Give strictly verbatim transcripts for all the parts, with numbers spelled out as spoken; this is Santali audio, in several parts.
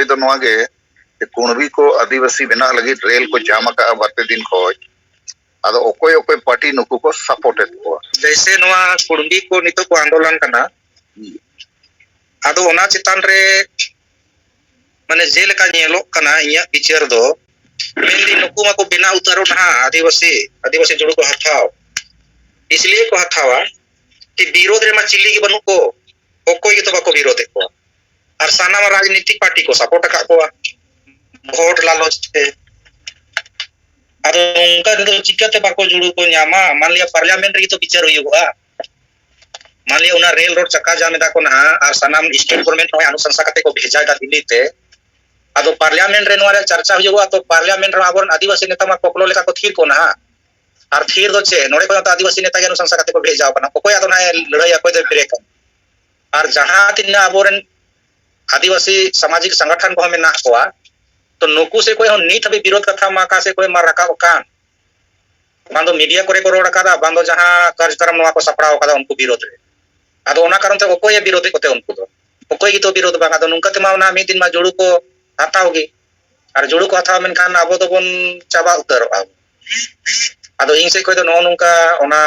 ᱫᱚ ᱱᱚᱣᱟ ᱜᱮ ᱡᱮ ᱠᱩᱬᱵᱤ ᱠᱚ ᱟᱹᱫᱤᱵᱟᱹᱥᱤ ᱵᱮᱱᱟᱜ ᱞᱟᱹᱜᱤᱫ ᱨᱮᱞ ᱠᱚ ᱡᱟᱢ ᱟᱠᱟᱫᱼᱟ ᱵᱟᱨ ᱯᱮ ᱫᱤᱱ ᱠᱷᱚᱱ᱾ ᱟᱫᱚ ᱚᱠᱚᱭ ᱚᱠᱚᱭ ᱯᱟᱨᱴᱤ ᱱᱩᱠᱩ ᱠᱚ ᱥᱟᱯᱳᱨᱴ ᱮᱫ ᱠᱚᱣᱟ? ᱡᱮᱭᱥᱮ ᱱᱚᱣᱟ ᱠᱩᱬᱵᱤ ᱠᱚ ᱱᱤᱛᱚᱜ ᱠᱚ ᱟᱱᱫᱳᱞᱚᱱ ᱠᱟᱱᱟ, ᱟᱫᱚ ᱚᱱᱟ ᱪᱮᱛᱟᱱ ᱨᱮ ᱢᱟᱱᱮ ᱡᱮᱞᱮᱠᱟ ᱧᱮᱞᱚᱜ ᱠᱟᱱᱟ ᱤᱧᱟᱹᱜ ᱵᱤᱪᱟᱹᱨ ᱫᱚ, ᱢᱮᱱᱫᱟᱹᱧ ᱱᱩᱠᱩ ᱢᱟᱠᱚ ᱵᱮᱱᱟᱣ ᱩᱛᱟᱹᱨᱚᱜ ᱱᱟᱦᱟᱜ ᱟᱹᱫᱤᱵᱟᱹᱥᱤ, ᱟᱹᱫᱤᱵᱟᱹᱥᱤ ᱡᱩᱲᱩ ᱠᱚ ᱦᱟᱛᱟᱣ, ᱤᱥᱞᱤᱭᱮ ᱠᱚ ᱦᱟᱛᱟᱣᱟ ᱠᱤ ᱵᱤᱨᱳᱫᱷ ᱨᱮᱢᱟ ᱪᱤᱞᱤ ᱜᱮ ᱵᱟᱹᱱᱩᱜ ᱠᱚ, ᱚᱠᱚᱭ ᱜᱮᱛᱚ ᱵᱟᱠᱚ ᱵᱤᱨᱳᱫᱷ ᱮᱫ ᱠᱚᱣᱟ᱾ ᱟᱨ ᱥᱟᱱᱟᱢ ᱨᱟᱡᱽᱱᱤᱛᱤᱠ ᱯᱟᱨᱴᱤ ᱠᱚ ᱥᱟᱯᱳᱨᱴ ᱟᱠᱟᱫ ᱠᱚᱣᱟ ᱵᱷᱳᱴ ᱞᱟᱞᱚᱪ ᱛᱮ᱾ ᱟᱫᱚ ᱚᱱᱠᱟ ᱛᱮᱫᱚ ᱪᱤᱠᱟᱹᱛᱮ ᱵᱟᱠᱚ ᱡᱩᱲᱩ ᱠᱚ ᱧᱟᱢᱟ? ᱢᱟᱱᱞᱤᱭᱟ ᱯᱟᱨᱞᱤᱭᱟᱢᱮᱱᱴ ᱨᱮᱜᱮ ᱛᱚ ᱵᱤᱪᱟᱹᱨ ᱦᱩᱭᱩᱜᱚᱜᱼᱟ᱾ ᱢᱟᱱᱞᱤᱭᱟ ᱚᱱᱟ ᱨᱮᱞ ᱨᱳᱰ ᱪᱟᱠᱟ ᱡᱟᱢ ᱮᱫᱟ ᱠᱚ ᱱᱟᱦᱟᱜ, ᱟᱨ ᱥᱟᱱᱟᱢ ᱥᱴᱮᱴ ᱜᱚᱵᱷᱚᱨᱱᱢᱮᱱᱴ ᱱᱚᱜᱼᱚᱭ ᱟᱱᱩᱥᱟᱱᱥᱟ ᱠᱟᱛᱮ ᱠᱚ ᱵᱷᱮᱡᱟ ᱮᱫᱟ ᱫᱤᱞᱞᱤ ᱛᱮ᱾ ᱟᱫᱚ ᱯᱟᱨᱞᱤᱭᱟᱢᱮᱱᱴ ᱨᱮ ᱱᱚᱣᱟ ᱨᱮᱭᱟᱜ ᱪᱟᱨᱪᱟ ᱦᱩᱭᱩᱜᱚᱜᱼᱟ, ᱛᱚ ᱯᱟᱨᱞᱤᱭᱟᱢᱮᱱᱴ ᱨᱮ ᱟᱵᱚᱨᱮᱱ ᱟᱹᱫᱤᱵᱟᱹᱥᱤ ᱱᱮᱛᱟ ᱢᱟ ᱠᱚᱠᱞᱚ ᱞᱮᱠᱟ ᱠᱚ ᱛᱷᱤᱨ ᱠᱚ ᱱᱟᱦᱟᱜ᱾ ᱟᱨ ᱛᱷᱤᱨ ᱫᱚ ᱪᱮᱫ? ᱱᱚᱰᱮ ᱠᱷᱚᱱ ᱛᱚ ᱟᱹᱫᱤᱵᱟᱹᱥᱤ ᱱᱮᱛᱟ ᱜᱮ ᱟᱱᱩᱥᱟᱱᱥᱟ ᱠᱟᱛᱮ ᱠᱚ ᱵᱷᱮᱡᱟ ᱟᱠᱟᱱᱟ᱾ ᱚᱠᱚᱭ ᱟᱫᱚ ᱱᱟᱦᱟᱜ ᱞᱟᱹᱲᱦᱟᱹᱭᱟ, ᱚᱠᱚᱭ ᱫᱚᱭ ᱵᱨᱮᱠᱟ? ᱟᱨ ᱡᱟᱦᱟᱸ ᱛᱤᱱᱟᱹᱜ ᱟᱵᱚᱨᱮᱱ ᱟᱹᱫᱤᱵᱟᱹᱥᱤ ᱥᱟᱢᱟᱡᱤᱠ ᱥᱚᱝᱜᱚᱴᱷᱚᱱ ᱠᱚᱦᱚᱸ ᱢᱮᱱᱟᱜ ᱠᱚᱣᱟ, ᱛᱚ ᱱᱩᱠᱩ ᱥᱮᱫ ᱠᱷᱚᱱ ᱦᱚᱸ ᱱᱤᱛ ᱦᱟᱹᱵᱤᱡ ᱵᱤᱨᱳᱫᱷ ᱠᱟᱛᱷᱟ ᱢᱟ ᱚᱠᱟ ᱥᱮᱫ ᱠᱷᱚᱱ ᱢᱟ ᱨᱟᱠᱟᱵ ᱟᱠᱟᱱ, ᱵᱟᱝ ᱫᱚ ᱢᱤᱰᱤᱭᱟ ᱠᱚᱨᱮ ᱠᱚ ᱨᱚᱲ ᱟᱠᱟᱫᱟ, ᱵᱟᱝ ᱫᱚ ᱡᱟᱦᱟᱸ ᱠᱟᱨᱡᱚᱠᱨᱚᱢ ᱱᱚᱣᱟ ᱠᱚ ᱥᱟᱯᱲᱟᱣ ᱟᱠᱟᱫᱟ ᱩᱱᱠᱩ ᱵᱤᱨᱳᱫᱷ ᱨᱮ᱾ ᱟᱫᱚ ᱚᱱᱟ ᱠᱟᱨᱚᱱ ᱛᱮ ᱚᱠᱚᱭᱮ ᱵᱤᱨᱳᱫᱷ ᱮᱫ ᱠᱚᱛᱮ ᱩᱱᱠᱩ ᱫᱚ? ᱚᱠᱚᱭ ᱜᱮᱛᱚ ᱵᱤᱨᱳᱫᱷ ᱵᱟᱝ᱾ ᱟᱫᱚ ᱱᱚᱝᱠᱟ ᱛᱮᱢᱟ ᱚᱱᱟ ᱢᱤᱫ ᱫᱤᱱ ᱢᱟ ᱡᱩᱲᱩ ᱠᱚ ᱦᱟᱛᱟᱣ ᱜᱮ, ᱟᱨ ᱡᱩᱲᱩ ᱠᱚ ᱦᱟᱛᱟᱣ ᱢᱮᱱᱠᱷᱟᱱ ᱟᱵᱚ ᱫᱚᱵᱚᱱ ᱪᱟᱵᱟ ᱩᱛᱟᱹᱨᱚᱜᱼᱟ᱾ ᱟᱫᱚ ᱤᱧ ᱥᱮᱫ ᱠᱷᱚᱱ ᱫᱚ ᱱᱚᱜᱼᱚ ᱱᱚᱝᱠᱟ ᱚᱱᱟ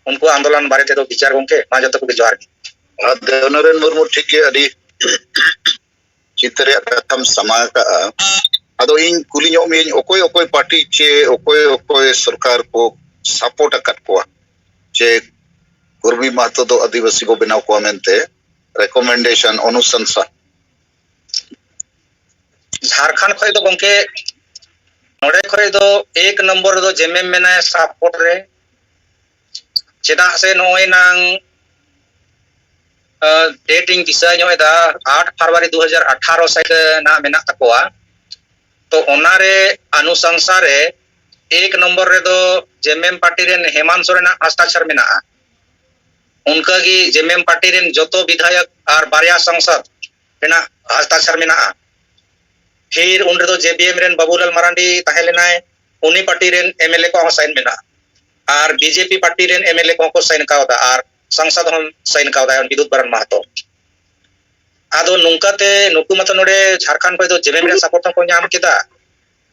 ᱩᱱᱠᱩ ᱟᱱᱫᱳᱞᱚᱱ ᱵᱟᱨᱮ ᱛᱮᱫᱚ ᱵᱤᱪᱟᱨ ᱜᱚᱢᱠᱮ, ᱢᱟ ᱡᱚᱛᱚ ᱠᱚᱜᱮ ᱡᱚᱦᱟᱨ ᱜᱮ᱾ ᱟᱨ ᱫᱮᱵᱱᱟᱨᱟᱭᱚᱱ ᱢᱩᱨᱢᱩ ᱴᱷᱤᱠ ᱜᱮ ᱟᱹᱰᱤ ᱪᱤᱱᱛᱟᱹ ᱨᱮᱭᱟᱜ ᱠᱟᱛᱷᱟᱢ ᱥᱟᱢᱟᱝ ᱟᱠᱟᱫᱼᱟ᱾ ᱟᱫᱚ ᱤᱧ ᱠᱩᱞᱤ ᱧᱚᱜ ᱢᱤᱭᱟᱹᱧ, ᱚᱠᱚᱭ ᱚᱠᱚᱭ ᱯᱟᱨᱴᱤ ᱪᱮ ᱚᱠᱚᱭ ᱚᱠᱚᱭ ᱥᱚᱨᱠᱟᱨ ᱠᱚ ᱥᱟᱯᱳᱨᱴ ᱟᱠᱟᱫ ᱠᱚᱣᱟ ᱡᱮ ᱠᱩᱨᱢᱤ ᱢᱟᱦᱟᱛᱚ ᱫᱚ ᱟᱹᱫᱤᱵᱟᱹᱥᱤ ᱵᱚ ᱵᱮᱱᱟᱣ ᱠᱚᱣᱟ ᱢᱮᱱᱛᱮ ᱨᱮᱠᱚᱢᱮᱱᱰᱮᱥᱚᱱ, ᱚᱱᱩᱥᱟᱱᱥᱟ? ᱡᱷᱟᱲᱠᱷᱚᱸᱰ ᱠᱷᱚᱱ ᱫᱚ ᱜᱚᱢᱠᱮ, ᱱᱚᱰᱮ ᱠᱷᱚᱱ ᱫᱚ ᱮᱠ ᱱᱚᱢᱵᱚᱨ ᱨᱮᱫᱚ ᱡᱮᱢᱮᱢ ᱢᱮᱱᱟᱭᱟ ᱥᱟᱯᱳᱨᱴ ᱨᱮ᱾ ᱪᱮᱫᱟᱜ ᱥᱮ ᱱᱚᱜᱼᱚᱭ ᱱᱟᱝ ᱰᱮᱴ ᱤᱧ ᱫᱤᱥᱟᱹ ᱧᱚᱜ ᱮᱫᱟ, ᱟᱴ ᱯᱷᱮᱵᱽᱨᱩᱣᱟᱨᱤ ᱫᱩ ᱦᱟᱡᱟᱨ ᱟᱴᱷᱟᱨᱚ ᱥᱟᱹᱦᱤᱛ ᱨᱮᱱᱟᱜ ᱢᱮᱱᱟᱜ ᱛᱟᱠᱚᱣᱟ᱾ ᱛᱚ ᱚᱱᱟᱨᱮ ᱟᱱᱩᱥᱟᱝᱥᱟ ᱨᱮ ᱮᱠ ᱱᱚᱢᱵᱚᱨ ᱨᱮᱫᱚ ᱡᱮᱢᱮᱢ ᱯᱟᱨᱴᱤ ᱨᱮᱱ ᱦᱮᱢᱟᱱᱛ ᱥᱚᱨᱮᱱᱟᱜ ᱦᱟᱥᱛᱟᱠᱷᱟᱨ ᱢᱮᱱᱟᱜᱼᱟ᱾ ᱚᱱᱠᱟᱜᱮ ᱡᱮᱢᱮᱢ ᱯᱟᱨᱴᱤ ᱨᱮᱱ ᱡᱚᱛᱚ ᱵᱤᱫᱷᱟᱭᱚᱠ ᱟᱨ ᱵᱟᱨᱭᱟ ᱥᱟᱝᱥᱚᱫ ᱨᱮᱱᱟᱜ ᱦᱟᱥᱛᱟᱠᱷᱟᱨ ᱢᱮᱱᱟᱜᱼᱟ᱾ ᱯᱷᱤᱨ ᱩᱱ ᱨᱮᱫᱚ ᱡᱮᱵᱤᱮᱢ ᱨᱮᱱ ᱵᱟᱵᱩᱞᱟᱞ ᱢᱟᱨᱟᱱᱰᱤ ᱛᱟᱦᱮᱸ ᱞᱮᱱᱟᱭ, ᱩᱱᱤ ᱯᱟᱨᱴᱤ ᱨᱮᱱ ᱮᱢᱮᱞᱮ ᱠᱚᱣᱟᱜ ᱦᱚᱸ ᱥᱟᱭᱤᱱ ᱢᱮᱱᱟᱜᱼᱟ᱾ ᱟᱨ ᱵᱤᱡᱮᱯᱤ ᱯᱟᱨᱴᱤ ᱨᱮᱱ ᱮᱢᱮᱞᱮ ᱠᱚᱦᱚᱸ ᱠᱚ ᱥᱟᱭᱤᱱ ᱠᱟᱣᱫᱟ ᱟᱨ ᱥᱟᱝᱥᱚᱫ ᱦᱚᱸ ᱥᱟᱭᱤᱱ ᱠᱟᱣᱫᱟᱭ ᱵᱤᱫᱩᱛ ᱵᱟᱨᱚᱱ ᱢᱟᱦᱟᱛᱚ᱾ ᱟᱫᱚ ᱱᱚᱝᱠᱟᱛᱮ ᱱᱩᱠᱩ ᱢᱟᱛᱚ ᱱᱚᱰᱮ ᱡᱷᱟᱲᱠᱷᱚᱸᱰ ᱠᱷᱚᱱ ᱫᱚ ᱡᱮᱢᱮᱢ ᱨᱮᱭᱟᱜ ᱥᱟᱯᱳᱨᱴ ᱦᱚᱸᱠᱚ ᱧᱟᱢ ᱠᱮᱫᱟ,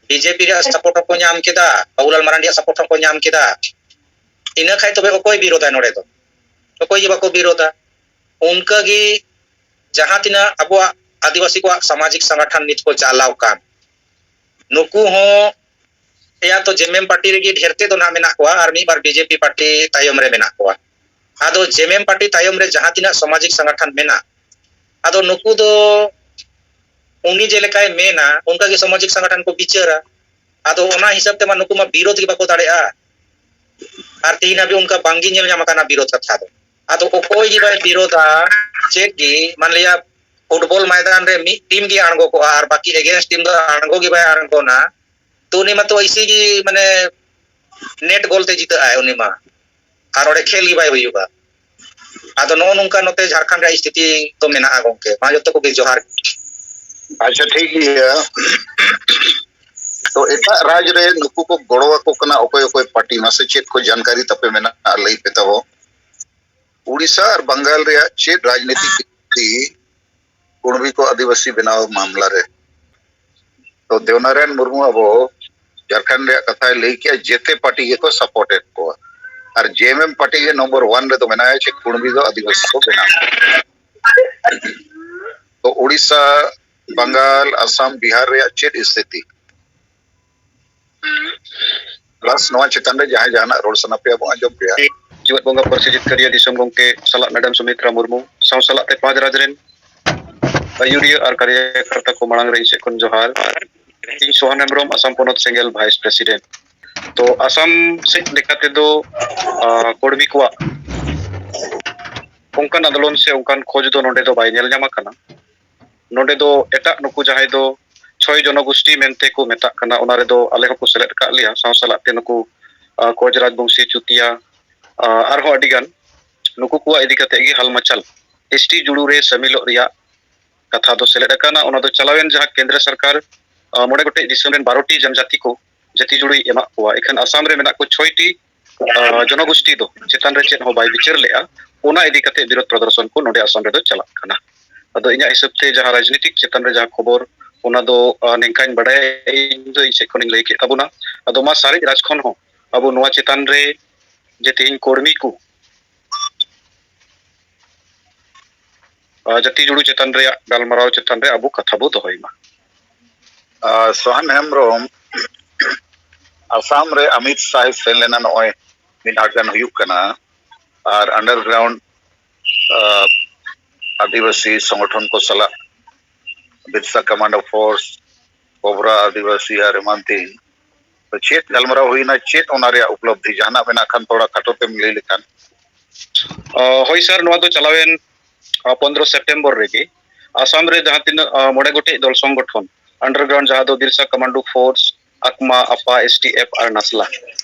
ᱵᱤᱡᱮᱯᱤ ᱨᱮᱭᱟᱜ ᱥᱟᱯᱳᱨᱴ ᱦᱚᱸᱠᱚ ᱧᱟᱢ ᱠᱮᱫᱟ, ᱵᱟᱵᱩᱞᱟᱞ ᱢᱟᱨᱟᱱᱰᱤᱭᱟᱜ ᱥᱟᱯᱳᱨᱴ ᱦᱚᱸᱠᱚ ᱧᱟᱢ ᱠᱮᱫᱟ᱾ ᱤᱱᱟᱹ ᱠᱷᱟᱡ ᱛᱚᱵᱮ ᱚᱠᱚᱭ ᱵᱤᱨᱳᱫᱟᱭ ᱱᱚᱰᱮ ᱫᱚ? ᱚᱠᱚᱭ ᱜᱮ ᱵᱟᱠᱚ ᱵᱤᱨᱳᱫᱟ᱾ ᱚᱱᱠᱟᱜᱮ ᱡᱟᱦᱟᱸ ᱛᱤᱱᱟᱹᱜ ᱟᱵᱚᱣᱟᱜ ᱟᱹᱫᱤᱵᱟᱹᱥᱤ ᱠᱚᱣᱟᱜ ᱥᱟᱢᱟᱡᱤᱠ ᱥᱚᱝᱜᱚᱴᱷᱚᱱ ᱱᱤᱛ ᱠᱚ ᱪᱟᱞᱟᱣ ᱠᱟᱱ, ᱱᱩᱠᱩ ᱦᱚᱸ ᱮᱭᱟ ᱛᱚ ᱡᱮᱢᱮᱢ ᱯᱟᱨᱴᱤ ᱨᱮᱜᱮ ᱰᱷᱮᱨ ᱛᱮᱫ ᱫᱚ ᱱᱟᱦᱟᱜ ᱢᱮᱱᱟᱜ ᱠᱚᱣᱟ ᱟᱨ ᱢᱤᱫ ᱵᱟᱨ ᱵᱤᱡᱮᱯᱤ ᱯᱟᱨᱴᱤ ᱛᱟᱭᱚᱢ ᱨᱮ ᱢᱮᱱᱟᱜ ᱠᱚᱣᱟ᱾ ᱟᱫᱚ ᱡᱮᱢᱮᱢ ᱯᱟᱨᱴᱤ ᱛᱟᱭᱚᱢ ᱨᱮ ᱡᱟᱦᱟᱸ ᱛᱤᱱᱟᱹᱜ ᱥᱟᱢᱟᱡᱤᱠ ᱥᱚᱝᱜᱚᱴᱷᱚᱱ ᱢᱮᱱᱟᱜ, ᱟᱫᱚ ᱱᱩᱠᱩ ᱫᱚ ᱩᱱᱤ ᱡᱮᱞᱮᱠᱟᱭ ᱢᱮᱱᱟ ᱚᱱᱠᱟ ᱜᱮ ᱥᱟᱢᱟᱡᱤᱠ ᱥᱚᱝᱜᱚᱴᱷᱚᱱ ᱠᱚ ᱵᱤᱪᱟᱹᱨᱟ᱾ ᱟᱫᱚ ᱚᱱᱟ ᱦᱤᱥᱟᱹᱵ ᱛᱮᱢᱟ ᱱᱩᱠᱩ ᱢᱟ ᱵᱤᱨᱳᱫᱷ ᱜᱮ ᱵᱟᱠᱚ ᱫᱟᱲᱮᱭᱟᱜᱼᱟ᱾ ᱟᱨ ᱛᱮᱦᱮᱧ ᱦᱟᱹᱵᱤᱡ ᱚᱱᱠᱟ ᱵᱟᱝᱜᱮ ᱧᱮᱞ ᱧᱟᱢ ᱟᱠᱟᱱᱟ ᱵᱤᱨᱳᱫᱷ ᱠᱟᱛᱷᱟ ᱫᱚ᱾ ᱟᱫᱚ ᱚᱠᱚᱭ ᱜᱮ ᱵᱟᱭ ᱵᱤᱨᱳᱫᱷᱟ ᱪᱮᱫ ᱜᱮ, ᱢᱟᱱᱞᱤᱭᱟ ᱯᱷᱩᱴᱵᱚᱞ ᱢᱚᱭᱫᱟᱱ ᱨᱮ ᱢᱤᱫ ᱴᱤᱢ ᱜᱮ ᱟᱬᱜᱚ ᱠᱚᱜᱼᱟ ᱟᱨ ᱵᱟᱠᱤ against ᱴᱤᱢ ᱫᱚ ᱟᱬᱜᱚ ᱜᱮ ᱵᱟᱭ ᱟᱬᱜᱚᱱᱟ, ᱛᱚ ᱩᱱᱤ ᱢᱟᱛᱚ ᱤᱥᱤ ᱜᱮ ᱢᱟᱱᱮ ᱱᱮᱴ ᱜᱳᱞ ᱛᱮ ᱡᱤᱛᱟᱹᱜ ᱟᱭ ᱩᱱᱤ ᱢᱟ, ᱟᱨ ᱚᱸᱰᱮ ᱠᱷᱮᱞ ᱜᱮ ᱵᱟᱭ ᱦᱩᱭᱩᱜᱼᱟ᱾ ᱟᱫᱚ ᱱᱚᱜᱼᱚ ᱱᱚᱝᱠᱟ ᱱᱚᱛᱮ ᱡᱷᱟᱲᱠᱷᱚᱸᱰ ᱨᱮᱭᱟᱜ ᱥᱛᱷᱤᱛᱤ ᱫᱚ ᱢᱮᱱᱟᱜᱼᱟ ᱜᱚᱝᱠᱮ᱾ ᱢᱟ ᱡᱚᱛᱚ ᱠᱚᱜᱮ ᱡᱚᱦᱟᱨ᱾ ᱟᱪᱪᱷᱟ, ᱴᱷᱤᱠ ᱜᱮᱭᱟ᱾ ᱛᱚ ᱮᱴᱟᱜ ᱨᱟᱡᱽ ᱨᱮ ᱱᱩᱠᱩ ᱠᱚ ᱜᱚᱲᱚ ᱟᱠᱚ ᱠᱟᱱᱟ ᱚᱠᱚᱭ ᱚᱠᱚᱭ ᱯᱟᱨᱴᱤ, ᱢᱟᱥᱮ ᱪᱮᱫ ᱠᱚ ᱡᱟᱱᱠᱟᱨᱤ ᱛᱟᱯᱮ ᱢᱮᱱᱟᱜᱼᱟ, ᱞᱟᱹᱭ ᱯᱮ ᱛᱟᱵᱚ᱾ ᱩᱲᱤᱥᱥᱟ ᱟᱨ ᱵᱟᱝᱜᱟᱞ ᱨᱮᱭᱟᱜ ᱪᱮᱫ ᱨᱟᱡᱽᱱᱤᱛᱤ ᱠᱩᱲᱢᱤ ᱠᱚ ᱟᱹᱫᱤᱵᱟᱹᱥᱤ ᱵᱮᱱᱟᱣ ᱢᱟᱢᱞᱟ ᱨᱮ? ᱛᱚ ᱫᱮᱣᱱᱟᱨᱟᱭᱚᱱ ᱢᱩᱨᱢᱩ ᱟᱵᱚ ᱡᱷᱟᱲᱠᱷᱚᱸᱰ ᱨᱮᱭᱟᱜ ᱠᱟᱛᱷᱟᱭ ᱞᱟᱹᱭ ᱠᱮᱜᱼᱟ, ᱡᱮᱛᱮ ᱯᱟᱨᱴᱤ ᱜᱮᱠᱚ ᱥᱟᱯᱳᱨᱴ ᱮᱫ ᱠᱚᱣᱟ᱾ ᱟᱨ ᱡᱮᱮᱢᱮᱢ ᱯᱟᱨᱴᱤ ᱜᱮ ᱱᱚᱢᱵᱚᱨ ᱚᱣᱟᱱ ᱨᱮᱫᱚ ᱢᱮᱱᱟᱭᱟ ᱡᱮ ᱠᱩᱲᱢᱤ ᱫᱚ ᱟᱹᱫᱤᱵᱟᱹᱥᱤ ᱠᱚ ᱵᱮᱱᱟᱣ᱾ ᱛᱚ ᱩᱲᱤᱥᱥᱟ, ᱵᱟᱝᱜᱟᱞ, ᱟᱥᱟᱢ, ᱵᱤᱦᱟᱨ ᱨᱮᱭᱟᱜ ᱪᱮᱫ ᱥᱛᱷᱤᱛᱤ? ᱯᱞᱟᱥ ᱱᱚᱣᱟ ᱪᱮᱛᱟᱱ ᱨᱮ ᱡᱟᱦᱟᱸᱭ ᱡᱟᱦᱟᱱᱟᱜ ᱨᱚᱲ ᱥᱟᱱᱟ ᱯᱮᱭᱟ ᱵᱚᱱ ᱟᱸᱡᱚᱢ ᱯᱮᱭᱟ᱾ ᱡᱮᱜᱮᱛ ᱵᱚᱸᱜᱟ ᱯᱟᱹᱨᱥᱤ ᱡᱤᱛᱠᱟᱹᱨᱤᱭᱟᱹ ᱫᱤᱥᱚᱢ ᱜᱚᱢᱠᱮ ᱥᱟᱞᱟᱜ ᱢᱮᱰᱟᱢ ᱥᱩᱢᱤᱛᱨᱟ ᱢᱩᱨᱢᱩ ᱥᱟᱶ ᱥᱟᱞᱟᱜ ᱛᱮ ᱯᱟᱸᱪ ᱨᱟᱡᱽ ᱨᱮᱱ ᱟᱹᱭᱩᱨᱤᱭᱟᱹ ᱟᱨ ᱠᱟᱨᱭᱟᱠᱚᱨᱛᱟ ᱠᱚ ᱢᱟᱲᱟᱝ ᱨᱮ ᱤᱧ ᱥᱮᱫ ᱠᱷᱚᱱ ᱡᱚᱦᱟᱨ᱾ ᱤᱧ ᱥᱳᱦᱟᱱ ᱦᱮᱢᱵᱨᱚᱢ, ᱟᱥᱟᱢ ᱯᱚᱱᱚᱛ ᱥᱮᱸᱜᱮᱞ ᱵᱷᱟᱭᱤᱥ ᱯᱨᱮᱥᱤᱰᱮᱱᱴ᱾ ᱛᱚ ᱟᱥᱟᱢ ᱥᱮᱫ ᱞᱮᱠᱟ ᱛᱮᱫᱚ, ᱟᱸ, ᱠᱚᱲᱢᱤ ᱠᱚᱣᱟᱜ ᱚᱱᱠᱟᱱ ᱟᱱᱫᱳᱞᱚᱱ ᱥᱮ ᱚᱱᱠᱟᱱ ᱠᱷᱚᱡᱽ ᱫᱚ ᱱᱚᱰᱮ ᱫᱚ ᱵᱟᱭ ᱧᱮᱞ ᱧᱟᱢ ᱟᱠᱟᱱᱟ᱾ ᱱᱚᱰᱮ ᱫᱚ ᱮᱴᱟᱜ ᱱᱩᱠᱩ ᱡᱟᱦᱟᱸᱭ ᱫᱚ ᱪᱷᱚᱭ ᱡᱚᱱᱚᱜᱳᱥᱴᱤ ᱢᱮᱱᱛᱮ ᱠᱚ ᱢᱮᱛᱟᱜ ᱠᱟᱱᱟ, ᱚᱱᱟ ᱨᱮᱫᱚ ᱟᱞᱮ ᱦᱚᱸᱠᱚ ᱥᱮᱞᱮᱫ ᱟᱠᱟᱫ ᱞᱮᱭᱟ, ᱥᱟᱶ ᱥᱟᱞᱟᱜ ᱛᱮ ᱱᱩᱠᱩ, ᱟᱸ, ᱠᱚᱪ ᱨᱟᱡᱽᱵᱚᱝᱥᱤ, ᱪᱩᱛᱤᱭᱟ, ᱟᱸ, ᱟᱨᱦᱚᱸ ᱟᱹᱰᱤ ᱜᱟᱱ ᱱᱩᱠᱩ ᱠᱚᱣᱟᱜ ᱤᱫᱤ ᱠᱟᱛᱮ ᱜᱮ ᱦᱟᱞᱢᱟᱪᱟᱞ ᱮᱥᱴᱤ ᱡᱩᱲᱩ ᱨᱮ ᱥᱟᱹᱢᱤᱞᱚᱜ ᱨᱮᱭᱟᱜ ᱠᱟᱛᱷᱟ ᱫᱚ ᱥᱮᱞᱮᱫ ᱟᱠᱟᱱᱟ᱾ ᱚᱱᱟ ᱫᱚ ᱪᱟᱞᱟᱣᱮᱱ ᱡᱟᱦᱟᱸ ᱠᱮᱱᱫᱨᱚ ᱥᱚᱨᱠᱟᱨ, ᱟᱸ, ᱢᱚᱬᱮ ᱜᱚᱴᱮᱡ ᱫᱤᱥᱚᱢ ᱨᱮᱱ ᱵᱟᱨᱚᱴᱤ ᱡᱚᱱᱡᱟᱛᱤ ᱠᱚ ᱡᱟᱹᱛᱤ ᱡᱩᱲᱩᱭ ᱮᱢᱟᱜ ᱠᱚᱣᱟ, ᱮᱠᱷᱟᱱ ᱟᱥᱟᱢ ᱨᱮ ᱢᱮᱱᱟᱜ ᱠᱚ ᱪᱷᱚᱭᱴᱤ, ᱟᱸ, ᱡᱚᱱᱚᱜᱳᱥᱴᱤ ᱫᱚ ᱪᱮᱛᱟᱱ ᱨᱮ ᱪᱮᱫ ᱦᱚᱸ ᱵᱟᱭ ᱵᱤᱪᱟᱹᱨ ᱞᱮᱫᱼᱟ᱾ ᱚᱱᱟ ᱤᱫᱤ ᱠᱟᱛᱮ ᱵᱤᱨᱳᱫᱷ ᱯᱨᱚᱫᱚᱨᱥᱚᱱ ᱠᱚ ᱱᱚᱰᱮ ᱟᱥᱟᱢ ᱨᱮᱫᱚ ᱪᱟᱞᱟᱜ ᱠᱟᱱᱟ᱾ ᱟᱫᱚ ᱤᱧᱟᱹᱜ ᱦᱤᱥᱟᱹᱵ ᱛᱮ ᱡᱟᱦᱟᱸ ᱨᱟᱡᱽᱱᱤᱛᱤᱠ ᱪᱮᱛᱟᱱ ᱨᱮ ᱡᱟᱦᱟᱸ ᱠᱷᱚᱵᱚᱨ, ᱚᱱᱟ ᱫᱚ, ᱟᱸ, ᱱᱤᱝᱠᱟᱧ ᱵᱟᱰᱟᱭᱟ, ᱤᱧ ᱫᱚ ᱤᱧ ᱥᱮᱫ ᱠᱷᱚᱱᱤᱧ ᱞᱟᱹᱭ ᱠᱮᱫ ᱛᱟᱵᱚᱱᱟ᱾ ᱟᱫᱚ ᱢᱟ ᱥᱟᱨᱮᱡ ᱨᱟᱡᱽ ᱠᱷᱚᱱ ᱦᱚᱸ ᱟᱵᱚ ᱱᱚᱣᱟ ᱪᱮᱛᱟᱱ ᱨᱮ ᱡᱮ ᱛᱮᱦᱮᱧ ᱠᱚᱨᱢᱤ ᱠᱚ, ᱟᱸ, ᱡᱟᱹᱛᱤ ᱡᱩᱲᱩ ᱪᱮᱛᱟᱱ ᱨᱮᱭᱟᱜ ᱜᱟᱞᱢᱟᱨᱟᱣ ᱪᱮᱛᱟᱱ ᱨᱮ ᱟᱵᱚ ᱠᱟᱛᱷᱟ ᱵᱚ ᱫᱚᱦᱚᱭ ᱢᱟ᱾ ᱟᱨ ᱥᱚᱦᱟᱱ ᱦᱮᱢᱵᱨᱚᱢ, ᱟᱥᱟᱢ ᱨᱮ ᱚᱢᱤᱛ ᱥᱟᱦ ᱥᱮᱱ ᱞᱮᱱᱟ, ᱱᱚᱜᱼᱚᱭ ᱢᱤᱫ ᱟᱸᱴ ᱜᱟᱱ ᱦᱩᱭᱩᱜ ᱠᱟᱱᱟ, ᱟᱨ underground, ᱟᱸ, ᱟᱹᱫᱤᱵᱟᱹᱥᱤ ᱥᱚᱝᱜᱚᱴᱷᱚᱱ ᱠᱚ ᱥᱟᱞᱟᱜ, ᱵᱤᱨᱥᱟ ᱠᱚᱢᱟᱱᱰᱳ ᱯᱷᱳᱨᱥ, ᱠᱳᱵᱨᱟ ᱟᱹᱫᱤᱵᱟᱹᱥᱤ ᱟᱨ ᱮᱢᱟᱱ ᱛᱮ᱾ ᱛᱚ ᱪᱮᱫ ᱜᱟᱞᱢᱟᱨᱟᱣ ᱦᱩᱭᱱᱟ, ᱪᱮᱫ ᱚᱱᱟ ᱨᱮᱭᱟᱜ ᱩᱯᱞᱚᱵᱽᱫᱷᱤ, ᱡᱟᱦᱟᱱᱟᱜ ᱢᱮᱱᱟᱜ ᱠᱷᱟᱱ ᱛᱷᱚᱲᱟ ᱠᱷᱟᱴᱚ ᱛᱮᱢ ᱞᱟᱹᱭ ᱞᱮᱠᱷᱟᱱ? ᱟᱸ, ᱦᱳᱭ ᱥᱟᱨ, ᱱᱚᱣᱟ ᱫᱚ ᱪᱟᱞᱟᱣᱮᱱ, ᱟᱸ, ᱯᱚᱱᱫᱽᱨᱚ ᱥᱮᱯᱴᱮᱢᱵᱚᱨ ᱨᱮᱜᱮ ᱟᱥᱟᱢ ᱨᱮ ᱡᱟᱦᱟᱸ ᱛᱤᱱᱟᱹᱜ, ᱟᱸ, ᱢᱚᱬᱮ ᱜᱚᱴᱮᱡ ᱫᱚᱞ ᱥᱚᱝᱜᱚᱴᱷᱚᱱ, underground, ᱡᱟᱦᱟᱸ ᱫᱚ ᱵᱤᱨᱥᱟ ᱠᱚᱢᱟᱱᱰᱳ ᱯᱷᱳᱨᱥ, ᱟᱠᱢᱟ, ᱟᱯᱟ, S D F ᱟᱨ ᱱᱟᱥᱞᱟ,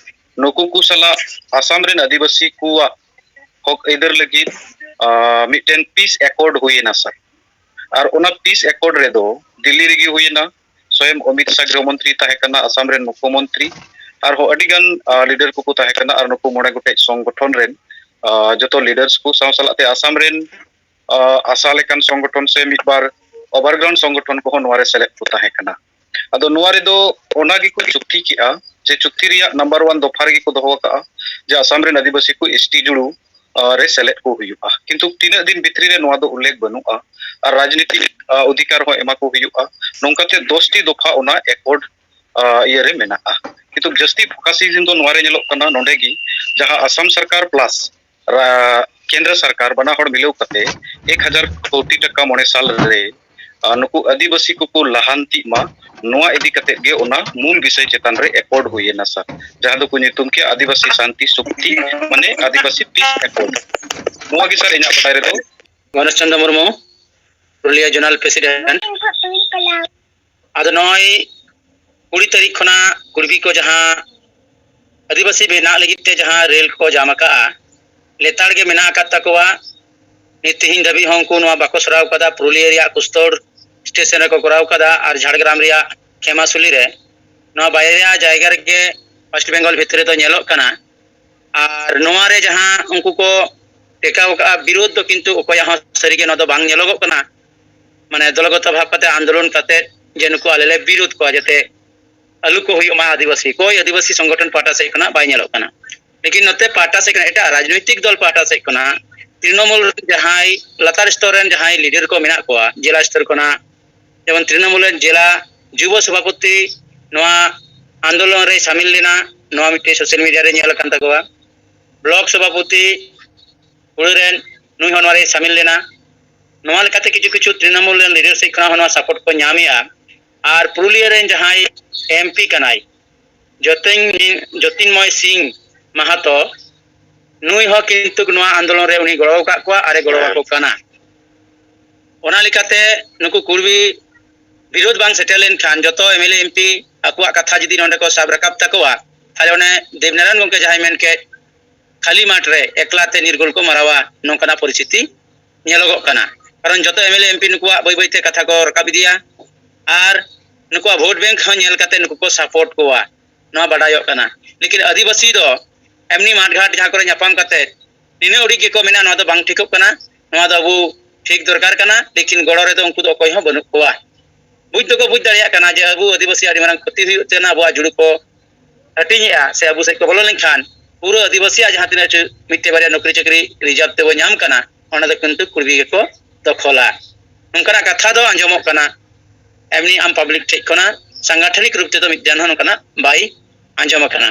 ᱱᱩᱠᱩ ᱠᱚ ᱥᱟᱞᱟᱜ ᱟᱥᱟᱢ ᱨᱮᱱ ᱟᱹᱫᱤᱵᱟᱹᱥᱤ ᱠᱚᱣᱟᱜ ᱦᱚᱠ ᱟᱹᱭᱫᱟᱹᱨ ᱞᱟᱹᱜᱤᱫ, ᱟᱸ, ᱢᱤᱫᱴᱮᱱ peace accord ᱦᱩᱭᱮᱱᱟ ᱥᱟᱨ᱾ ᱟᱨ ᱚᱱᱟ peace accord ᱨᱮᱫᱚ ᱫᱤᱞᱞᱤ ᱨᱮᱜᱮ ᱦᱩᱭᱮᱱᱟ᱾ ᱥᱚᱭᱮᱢ ᱚᱢᱤᱛ ᱥᱟᱦ ᱜᱨᱤᱦᱚ ᱢᱚᱱᱛᱨᱤ ᱛᱟᱦᱮᱸ ᱠᱟᱱᱟ, ᱟᱥᱟᱢ ᱨᱮᱱ ᱢᱩᱠᱷᱭᱚ ᱢᱚᱱᱛᱨᱤ, ᱟᱨᱦᱚᱸ ᱟᱹᱰᱤ ᱜᱟᱱ, ᱟᱸ, leader ᱠᱚᱠᱚ ᱛᱟᱦᱮᱸ ᱠᱟᱱᱟ, ᱟᱨ ᱱᱩᱠᱩ ᱢᱚᱬᱮ ᱜᱚᱴᱮᱡ ᱥᱚᱝᱜᱚᱴᱷᱚᱱ ᱨᱮᱱ, ᱟᱸ, ᱡᱚᱛᱚ leaders ᱠᱚ ᱥᱟᱶ ᱥᱟᱞᱟᱜ ᱛᱮ ᱟᱥᱟᱢ ᱨᱮᱱ, ᱟᱸ, ᱟᱥᱟ ᱞᱮᱠᱟᱱ ᱥᱚᱝᱜᱚᱴᱷᱚᱱ ᱥᱮ ᱢᱤᱫ ᱵᱟᱨ overground ᱥᱚᱝᱜᱚᱴᱷᱚᱱ ᱠᱚᱦᱚᱸ ᱱᱚᱣᱟ ᱨᱮ ᱥᱮᱞᱮᱫ ᱠᱚ ᱛᱟᱦᱮᱸ ᱠᱟᱱᱟ᱾ ᱟᱫᱚ ᱱᱚᱣᱟ ᱨᱮᱫᱚ ᱚᱱᱟ ᱜᱮᱠᱚ ᱪᱩᱠᱛᱤ ᱠᱮᱜᱼᱟ ᱡᱮ ᱪᱩᱠᱛᱤ ᱨᱮᱭᱟᱜ number one ᱫᱚᱯᱷᱟ ᱨᱮᱜᱮ ᱠᱚ ᱫᱚᱦᱚ ᱟᱠᱟᱜᱼᱟ ᱡᱮ ᱟᱥᱟᱢ ᱨᱮᱱ ᱟᱹᱫᱤᱵᱟᱹᱥᱤ ᱠᱚ S T ᱡᱩᱲᱩ, ᱟᱸ, ᱨᱮ ᱥᱮᱞᱮᱫ ᱠᱚ ᱦᱩᱭᱩᱜᱼᱟ᱾ ᱠᱤᱱᱛᱩ ᱛᱤᱱᱟᱹᱜ ᱫᱤᱱ ᱵᱷᱤᱛᱨᱤ ᱨᱮ ᱱᱚᱣᱟ ᱫᱚ ᱩᱞᱞᱮᱠᱷ ᱵᱟᱹᱱᱩᱜᱼᱟ᱾ ᱟᱨ ᱨᱟᱡᱽᱱᱤᱛᱤ, ᱟᱸ, ᱚᱫᱷᱤᱠᱟᱨ ᱦᱚᱸ ᱮᱢᱟ ᱠᱚ ᱦᱩᱭᱩᱜᱼᱟ᱾ ᱱᱚᱝᱠᱟᱛᱮ ᱫᱚᱥ ᱴᱤ ᱫᱚᱯᱷᱟ ᱚᱱᱟ accord, ᱟᱸ, ᱤᱭᱟᱹ ᱨᱮ ᱢᱮᱱᱟᱜᱼᱟ᱾ ᱠᱤᱱᱛᱩ ᱡᱟᱹᱥᱛᱤ focus ᱫᱚ ᱱᱚᱣᱟ ᱨᱮ ᱧᱮᱞᱚᱜ ᱠᱟᱱᱟ ᱱᱚᱰᱮ ᱜᱮ, ᱡᱟᱦᱟᱸ ᱟᱥᱟᱢ ᱥᱚᱨᱠᱟᱨ plus ᱨᱟ-, ᱠᱮᱱᱫᱨᱚ ᱥᱚᱨᱠᱟᱨ ᱵᱟᱱᱟ ᱦᱚᱲ ᱢᱤᱞᱟᱹᱣ ᱠᱟᱛᱮ ᱮᱠ ᱦᱟᱡᱟᱨ ᱠᱳᱴᱤ ᱴᱟᱠᱟ ᱢᱚᱬᱮ ᱥᱟᱞ ᱨᱮ, ᱟᱸ, ᱱᱩᱠᱩ ᱟᱹᱫᱤᱵᱟᱹᱥᱤ ᱠᱚᱠᱚ ᱞᱟᱦᱟᱱᱛᱤᱜ ᱢᱟ, ᱱᱚᱣᱟ ᱤᱫᱤ ᱠᱟᱛᱮ ᱜᱮ ᱚᱱᱟ ᱢᱩᱞ ᱵᱤᱥᱚᱭ ᱪᱮᱛᱟᱱ ᱨᱮ accord ᱦᱩᱭᱮᱱᱟ ᱥᱟᱨ, ᱡᱟᱦᱟᱸ ᱫᱚᱠᱚ ᱧᱩᱛᱩᱢ ᱠᱮᱜᱼᱟ ᱟᱹᱫᱤᱵᱟᱹᱥᱤ ᱥᱟᱱᱛᱤ ᱪᱩᱠᱛᱤ, ᱢᱟᱱᱮ ᱟᱹᱫᱤᱵᱟᱹᱥᱤ peace accord᱾ ᱱᱚᱣᱟ ᱜᱮ ᱥᱟᱨ ᱤᱧᱟᱹᱜ ᱵᱟᱰᱟᱭ ᱨᱮᱫᱚ᱾ Ganesh Chandra Murmu, Purulia zonal president᱾ ᱟᱫᱚ ᱱᱚᱜᱼᱚᱭ ᱠᱩᱲᱤ ᱛᱟᱹᱨᱤᱠᱷ ᱠᱷᱚᱱᱟᱜ ᱠᱩᱲᱵᱤ ᱠᱚ ᱡᱟᱦᱟᱸ ᱟᱹᱫᱤᱵᱟᱹᱥᱤ ᱵᱮᱱᱟᱜ ᱞᱟᱹᱜᱤᱫ ᱛᱮ ᱡᱟᱦᱟᱸ ᱨᱮᱞ ᱠᱚ ᱡᱟᱢ ᱟᱠᱟᱫᱼᱟ, ᱞᱮᱛᱟᱲ ᱜᱮ ᱢᱮᱱᱟᱜ ᱟᱠᱟᱫ ᱛᱟᱠᱚᱣᱟ᱾ ᱱᱤᱛ ᱛᱮᱦᱮᱧ ᱫᱷᱟᱹᱵᱤᱡ ᱦᱚᱸ ᱩᱱᱠᱩ ᱱᱚᱣᱟ ᱵᱟᱠᱚ ᱥᱚᱨᱟᱣ ᱠᱟᱫᱟ᱾ ᱯᱩᱨᱩᱞᱤᱭᱟᱹ ᱨᱮᱭᱟᱜ ᱠᱩᱥᱛᱚᱲ ᱥᱴᱮᱥᱚᱱ ᱨᱮᱠᱚ ᱠᱚᱨᱟᱣ ᱠᱟᱫᱟ ᱟᱨ ᱡᱷᱟᱲᱜᱨᱟᱢ ᱨᱮᱭᱟᱜ ᱠᱷᱮᱢᱟᱥᱩᱞᱤ ᱨᱮ᱾ ᱱᱚᱣᱟ ᱵᱟᱨᱭᱟ ᱡᱟᱭᱜᱟ ᱨᱮᱜᱮ ᱳᱭᱮᱥᱴ ᱵᱮᱝᱜᱚᱞ ᱵᱷᱤᱛᱨᱤ ᱨᱮᱫᱚ ᱧᱮᱞᱚᱜ ᱠᱟᱱᱟ᱾ ᱟᱨ ᱱᱚᱣᱟ ᱨᱮ ᱡᱟᱦᱟᱸ ᱩᱱᱠᱩ ᱠᱚ ᱴᱮᱠᱟᱣ ᱟᱠᱟᱫᱼᱟ ᱵᱤᱨᱳᱫᱷ ᱫᱚ, ᱠᱤᱱᱛᱩ ᱚᱠᱚᱭᱟᱜ ᱦᱚᱸ ᱥᱟᱹᱨᱤᱜᱮ ᱱᱚᱣᱟ ᱫᱚ ᱵᱟᱝ ᱧᱮᱞᱚᱜᱚᱜ ᱠᱟᱱᱟ᱾ ᱢᱟᱱᱮ ᱫᱚᱞᱚᱜᱚᱛᱚ ᱵᱷᱟᱵ ᱠᱟᱛᱮ ᱟᱱᱫᱳᱞᱚᱱ ᱠᱟᱛᱮ ᱡᱮ ᱱᱩᱠᱩ ᱟᱞᱮ ᱞᱮ ᱵᱤᱨᱳᱫ ᱠᱚᱣᱟ, ᱡᱟᱛᱮ ᱟᱞᱚ ᱠᱚ ᱦᱩᱭᱩᱜ ᱢᱟ ᱟᱹᱫᱤᱵᱟᱹᱥᱤ, ᱚᱠᱚᱭ ᱟᱹᱫᱤᱵᱟᱹᱥᱤ ᱥᱚᱝᱜᱚᱴᱷᱚᱱ ᱯᱟᱦᱴᱟ ᱥᱮᱫ ᱠᱷᱚᱱᱟᱜ ᱵᱟᱭ ᱧᱮᱞᱚᱜ ᱠᱟᱱᱟ᱾ ᱞᱮᱠᱤᱱ ᱱᱚᱛᱮ ᱯᱟᱦᱴᱟ ᱥᱮᱫ ᱠᱷᱚᱱᱟᱜ, ᱮᱴᱟᱜ ᱨᱟᱡᱽᱱᱳᱭᱛᱤᱠ ᱫᱚᱞ ᱯᱟᱦᱴᱟ ᱥᱮᱫ ᱠᱷᱚᱱᱟᱜ ᱛᱨᱤᱱᱚᱢᱩᱞ ᱨᱮᱱ ᱡᱟᱦᱟᱸᱭ ᱞᱟᱛᱟᱨ ᱥᱛᱚᱨ ᱨᱮᱱ ᱡᱟᱦᱟᱸᱭ ᱞᱤᱰᱟᱨ ᱠᱚ ᱢᱮᱱᱟᱜ ᱠᱚᱣᱟ, ᱡᱮᱞᱟ ᱥᱛᱚᱨ ᱠᱷᱚᱱᱟᱜ, ᱡᱮᱢᱚᱱ ᱛᱨᱤᱱᱚᱢᱩᱞ ᱨᱮᱱ ᱡᱮᱞᱟ ᱡᱩᱵᱚ ᱥᱚᱵᱷᱟᱯᱚᱛᱤ ᱱᱚᱣᱟ ᱟᱱᱫᱳᱞᱚᱱ ᱨᱮᱭ ᱥᱟᱢᱤᱞ ᱞᱮᱱᱟ, ᱱᱚᱣᱟ ᱢᱤᱫᱴᱮᱱ ᱥᱳᱥᱟᱞ ᱢᱤᱰᱤᱭᱟ ᱨᱮ ᱧᱮᱞ ᱟᱠᱟᱱ ᱛᱟᱠᱚᱣᱟ᱾ ᱵᱞᱚᱠ ᱥᱚᱵᱷᱟᱯᱚᱛᱤ ᱦᱩᱲᱩ ᱨᱮᱱ, ᱱᱩᱭ ᱦᱚᱸ ᱱᱚᱣᱟ ᱨᱮᱭ ᱥᱟᱢᱤᱞ ᱞᱮᱱᱟ᱾ ᱱᱚᱣᱟ ᱞᱮᱠᱟᱛᱮ ᱠᱤᱪᱷᱩ ᱠᱤᱪᱷᱩ ᱛᱨᱤᱱᱚᱢᱩᱞ ᱨᱮᱱ ᱞᱤᱰᱟᱨ ᱥᱮᱫ ᱠᱷᱚᱱᱟᱜ ᱦᱚᱸ ᱱᱚᱣᱟ ᱥᱟᱯᱳᱨᱴ ᱠᱚ ᱧᱟᱢᱮᱜᱼᱟ᱾ ᱟᱨ ᱯᱩᱨᱩᱞᱤᱭᱟᱹ ᱨᱮᱱ ᱡᱟᱦᱟᱸᱭ ᱮᱢᱯᱤ ᱠᱟᱱᱟᱭ ᱡᱳᱛᱤᱱ-, ᱡᱳᱛᱤᱱᱢᱚᱭ ᱥᱤᱝ ᱢᱟᱦᱟᱛᱚ, ᱱᱩᱭ ᱦᱚᱸ ᱠᱤᱱᱛᱩ ᱱᱚᱣᱟ ᱟᱱᱫᱳᱞᱚᱱ ᱨᱮ ᱩᱱᱤ ᱜᱚᱲᱚ ᱟᱠᱟᱫ ᱠᱚᱣᱟ ᱟᱨᱮ ᱜᱚᱲᱚ ᱟᱠᱚ ᱠᱟᱱᱟ᱾ ᱚᱱᱟ ᱞᱮᱠᱟᱛᱮ ᱱᱩᱠᱩ ᱠᱩᱲᱵᱤ ᱵᱤᱨᱳᱫᱷ ᱵᱟᱝ ᱥᱮᱴᱮᱨ ᱞᱮᱱᱠᱷᱟᱱ, ᱡᱚᱛᱚ ᱮᱢᱮᱞᱮ ᱮᱢᱯᱤ ᱟᱠᱚᱣᱟᱜ ᱠᱟᱛᱷᱟ ᱡᱩᱫᱤ ᱱᱚᱰᱮ ᱠᱚ ᱥᱟᱵ ᱨᱟᱠᱟᱵ ᱛᱟᱠᱚᱣᱟ, ᱛᱟᱦᱞᱮ ᱚᱱᱮ ᱫᱮᱵᱱᱟᱨᱟᱭᱚᱱ ᱜᱚᱢᱠᱮ ᱡᱟᱦᱟᱸᱭ ᱢᱮᱱ ᱠᱮᱫ, ᱠᱷᱟᱹᱞᱤ ᱢᱟᱴᱷ ᱨᱮ ᱮᱠᱞᱟ ᱛᱮ ᱱᱤᱨᱜᱳᱞ ᱠᱚ ᱢᱟᱨᱟᱣᱟ, ᱱᱚᱝᱠᱟᱱᱟᱜ ᱯᱚᱨᱤᱥᱛᱷᱤᱛᱤ ᱧᱮᱞᱚᱜᱚᱜ ᱠᱟᱱᱟ᱾ ᱠᱟᱨᱚᱱ ᱡᱚᱛᱚ ᱮᱢᱮᱞᱮ ᱮᱢᱯᱤ ᱱᱩᱠᱩᱣᱟᱜ ᱵᱟᱹᱭ ᱵᱟᱹᱭᱛᱮ ᱠᱟᱛᱷᱟ ᱠᱚ ᱨᱟᱠᱟᱵ ᱤᱫᱤᱭᱟ ᱟᱨ ᱱᱩᱠᱩᱣᱟᱜ ᱵᱷᱳᱴ ᱵᱮᱝᱠ ᱦᱚᱸ ᱧᱮᱞ ᱠᱟᱛᱮ ᱱᱩᱠᱩ ᱠᱚ ᱥᱟᱯᱳᱨᱴ ᱠᱚᱣᱟ, ᱱᱚᱣᱟ ᱵᱟᱰᱟᱭᱚᱜ ᱠᱟᱱᱟ᱾ ᱞᱮᱠᱤᱱ ᱟᱹᱫᱤᱵᱟᱹᱥᱤ ᱫᱚ ᱮᱢᱱᱤ ᱢᱟᱴᱷ ᱜᱷᱟᱴ ᱡᱟᱦᱟᱸ ᱠᱚᱨᱮ ᱧᱟᱯᱟᱢ ᱠᱟᱛᱮ ᱱᱤᱱᱟᱹᱜ ᱩᱰᱤᱡ ᱜᱮᱠᱚ ᱢᱮᱱᱟ, ᱱᱚᱣᱟ ᱫᱚ ᱵᱟᱝ ᱴᱷᱤᱠᱚᱜ ᱠᱟᱱᱟ, ᱱᱚᱣᱟ ᱫᱚ ᱟᱵᱚ ᱴᱷᱤᱠ ᱫᱚᱨᱠᱟᱨ ᱠᱟᱱᱟ, ᱞᱮᱠᱤᱱ ᱜᱚᱲᱚ ᱨᱮᱫᱚ ᱩᱱᱠᱩ ᱫᱚ ᱚᱠᱚᱭ ᱦᱚᱸ ᱵᱟᱹᱱᱩᱜ ᱠᱚᱣᱟ᱾ ᱵᱩᱡᱽ ᱫᱚᱠᱚ ᱵᱩᱡᱽ ᱫᱟᱲᱮᱭᱟᱜ ᱠᱟᱱᱟ ᱡᱮ ᱟᱵᱚ ᱟᱹᱫᱤᱵᱟᱹᱥᱤ ᱟᱹᱰᱤ ᱢᱟᱨᱟᱝ ᱠᱷᱚᱛᱤ ᱦᱩᱭᱩᱜ ᱛᱮ ᱟᱵᱚᱣᱟᱜ ᱡᱩᱲᱩ ᱠᱚ ᱦᱟᱹᱴᱤᱧᱮᱜᱼᱟ ᱥᱮ ᱟᱵᱚ ᱥᱮᱫ ᱠᱚ ᱵᱚᱞᱚ ᱞᱮᱱᱠᱷᱟᱱ ᱯᱩᱨᱟᱹ ᱟᱹᱫᱤᱵᱟᱹᱥᱤᱭᱟᱜ ᱡᱟᱦᱟᱸ ᱛᱤᱱᱟᱹᱜ ᱪᱚ ᱢᱤᱫᱴᱮᱡ ᱵᱟᱨᱭᱟ ᱱᱚᱠᱨᱤ ᱪᱟᱹᱠᱨᱤ ᱨᱤᱡᱟᱨᱵᱷ ᱛᱮᱵᱚ ᱧᱟᱢ ᱠᱟᱱᱟ, ᱚᱱᱟ ᱫᱚ ᱠᱤᱱᱛᱩ ᱠᱩᱲᱵᱤ ᱜᱮᱠᱚ ᱫᱚᱠᱷᱚᱞᱟ᱾ ᱱᱚᱝᱠᱟᱱᱟᱜ ᱠᱟᱛᱷᱟ ᱫᱚ ᱟᱸᱡᱚᱢᱚᱜ ᱠᱟᱱᱟ᱾ ᱮᱢᱱᱤ ᱟᱢ ᱯᱟᱵᱽᱞᱤᱠ ᱴᱷᱮᱡ ᱠᱷᱚᱱᱟᱜ ᱥᱟᱝᱜᱟᱴᱷᱚᱱᱤᱠ ᱨᱩᱯ ᱛᱮᱫᱚ ᱢᱤᱫ ᱫᱷᱟᱣ ᱦᱚᱸ ᱱᱚᱝᱠᱟᱱᱟᱜ ᱵᱟᱭ ᱟᱸᱡᱚᱢ ᱟᱠᱟᱱᱟ᱾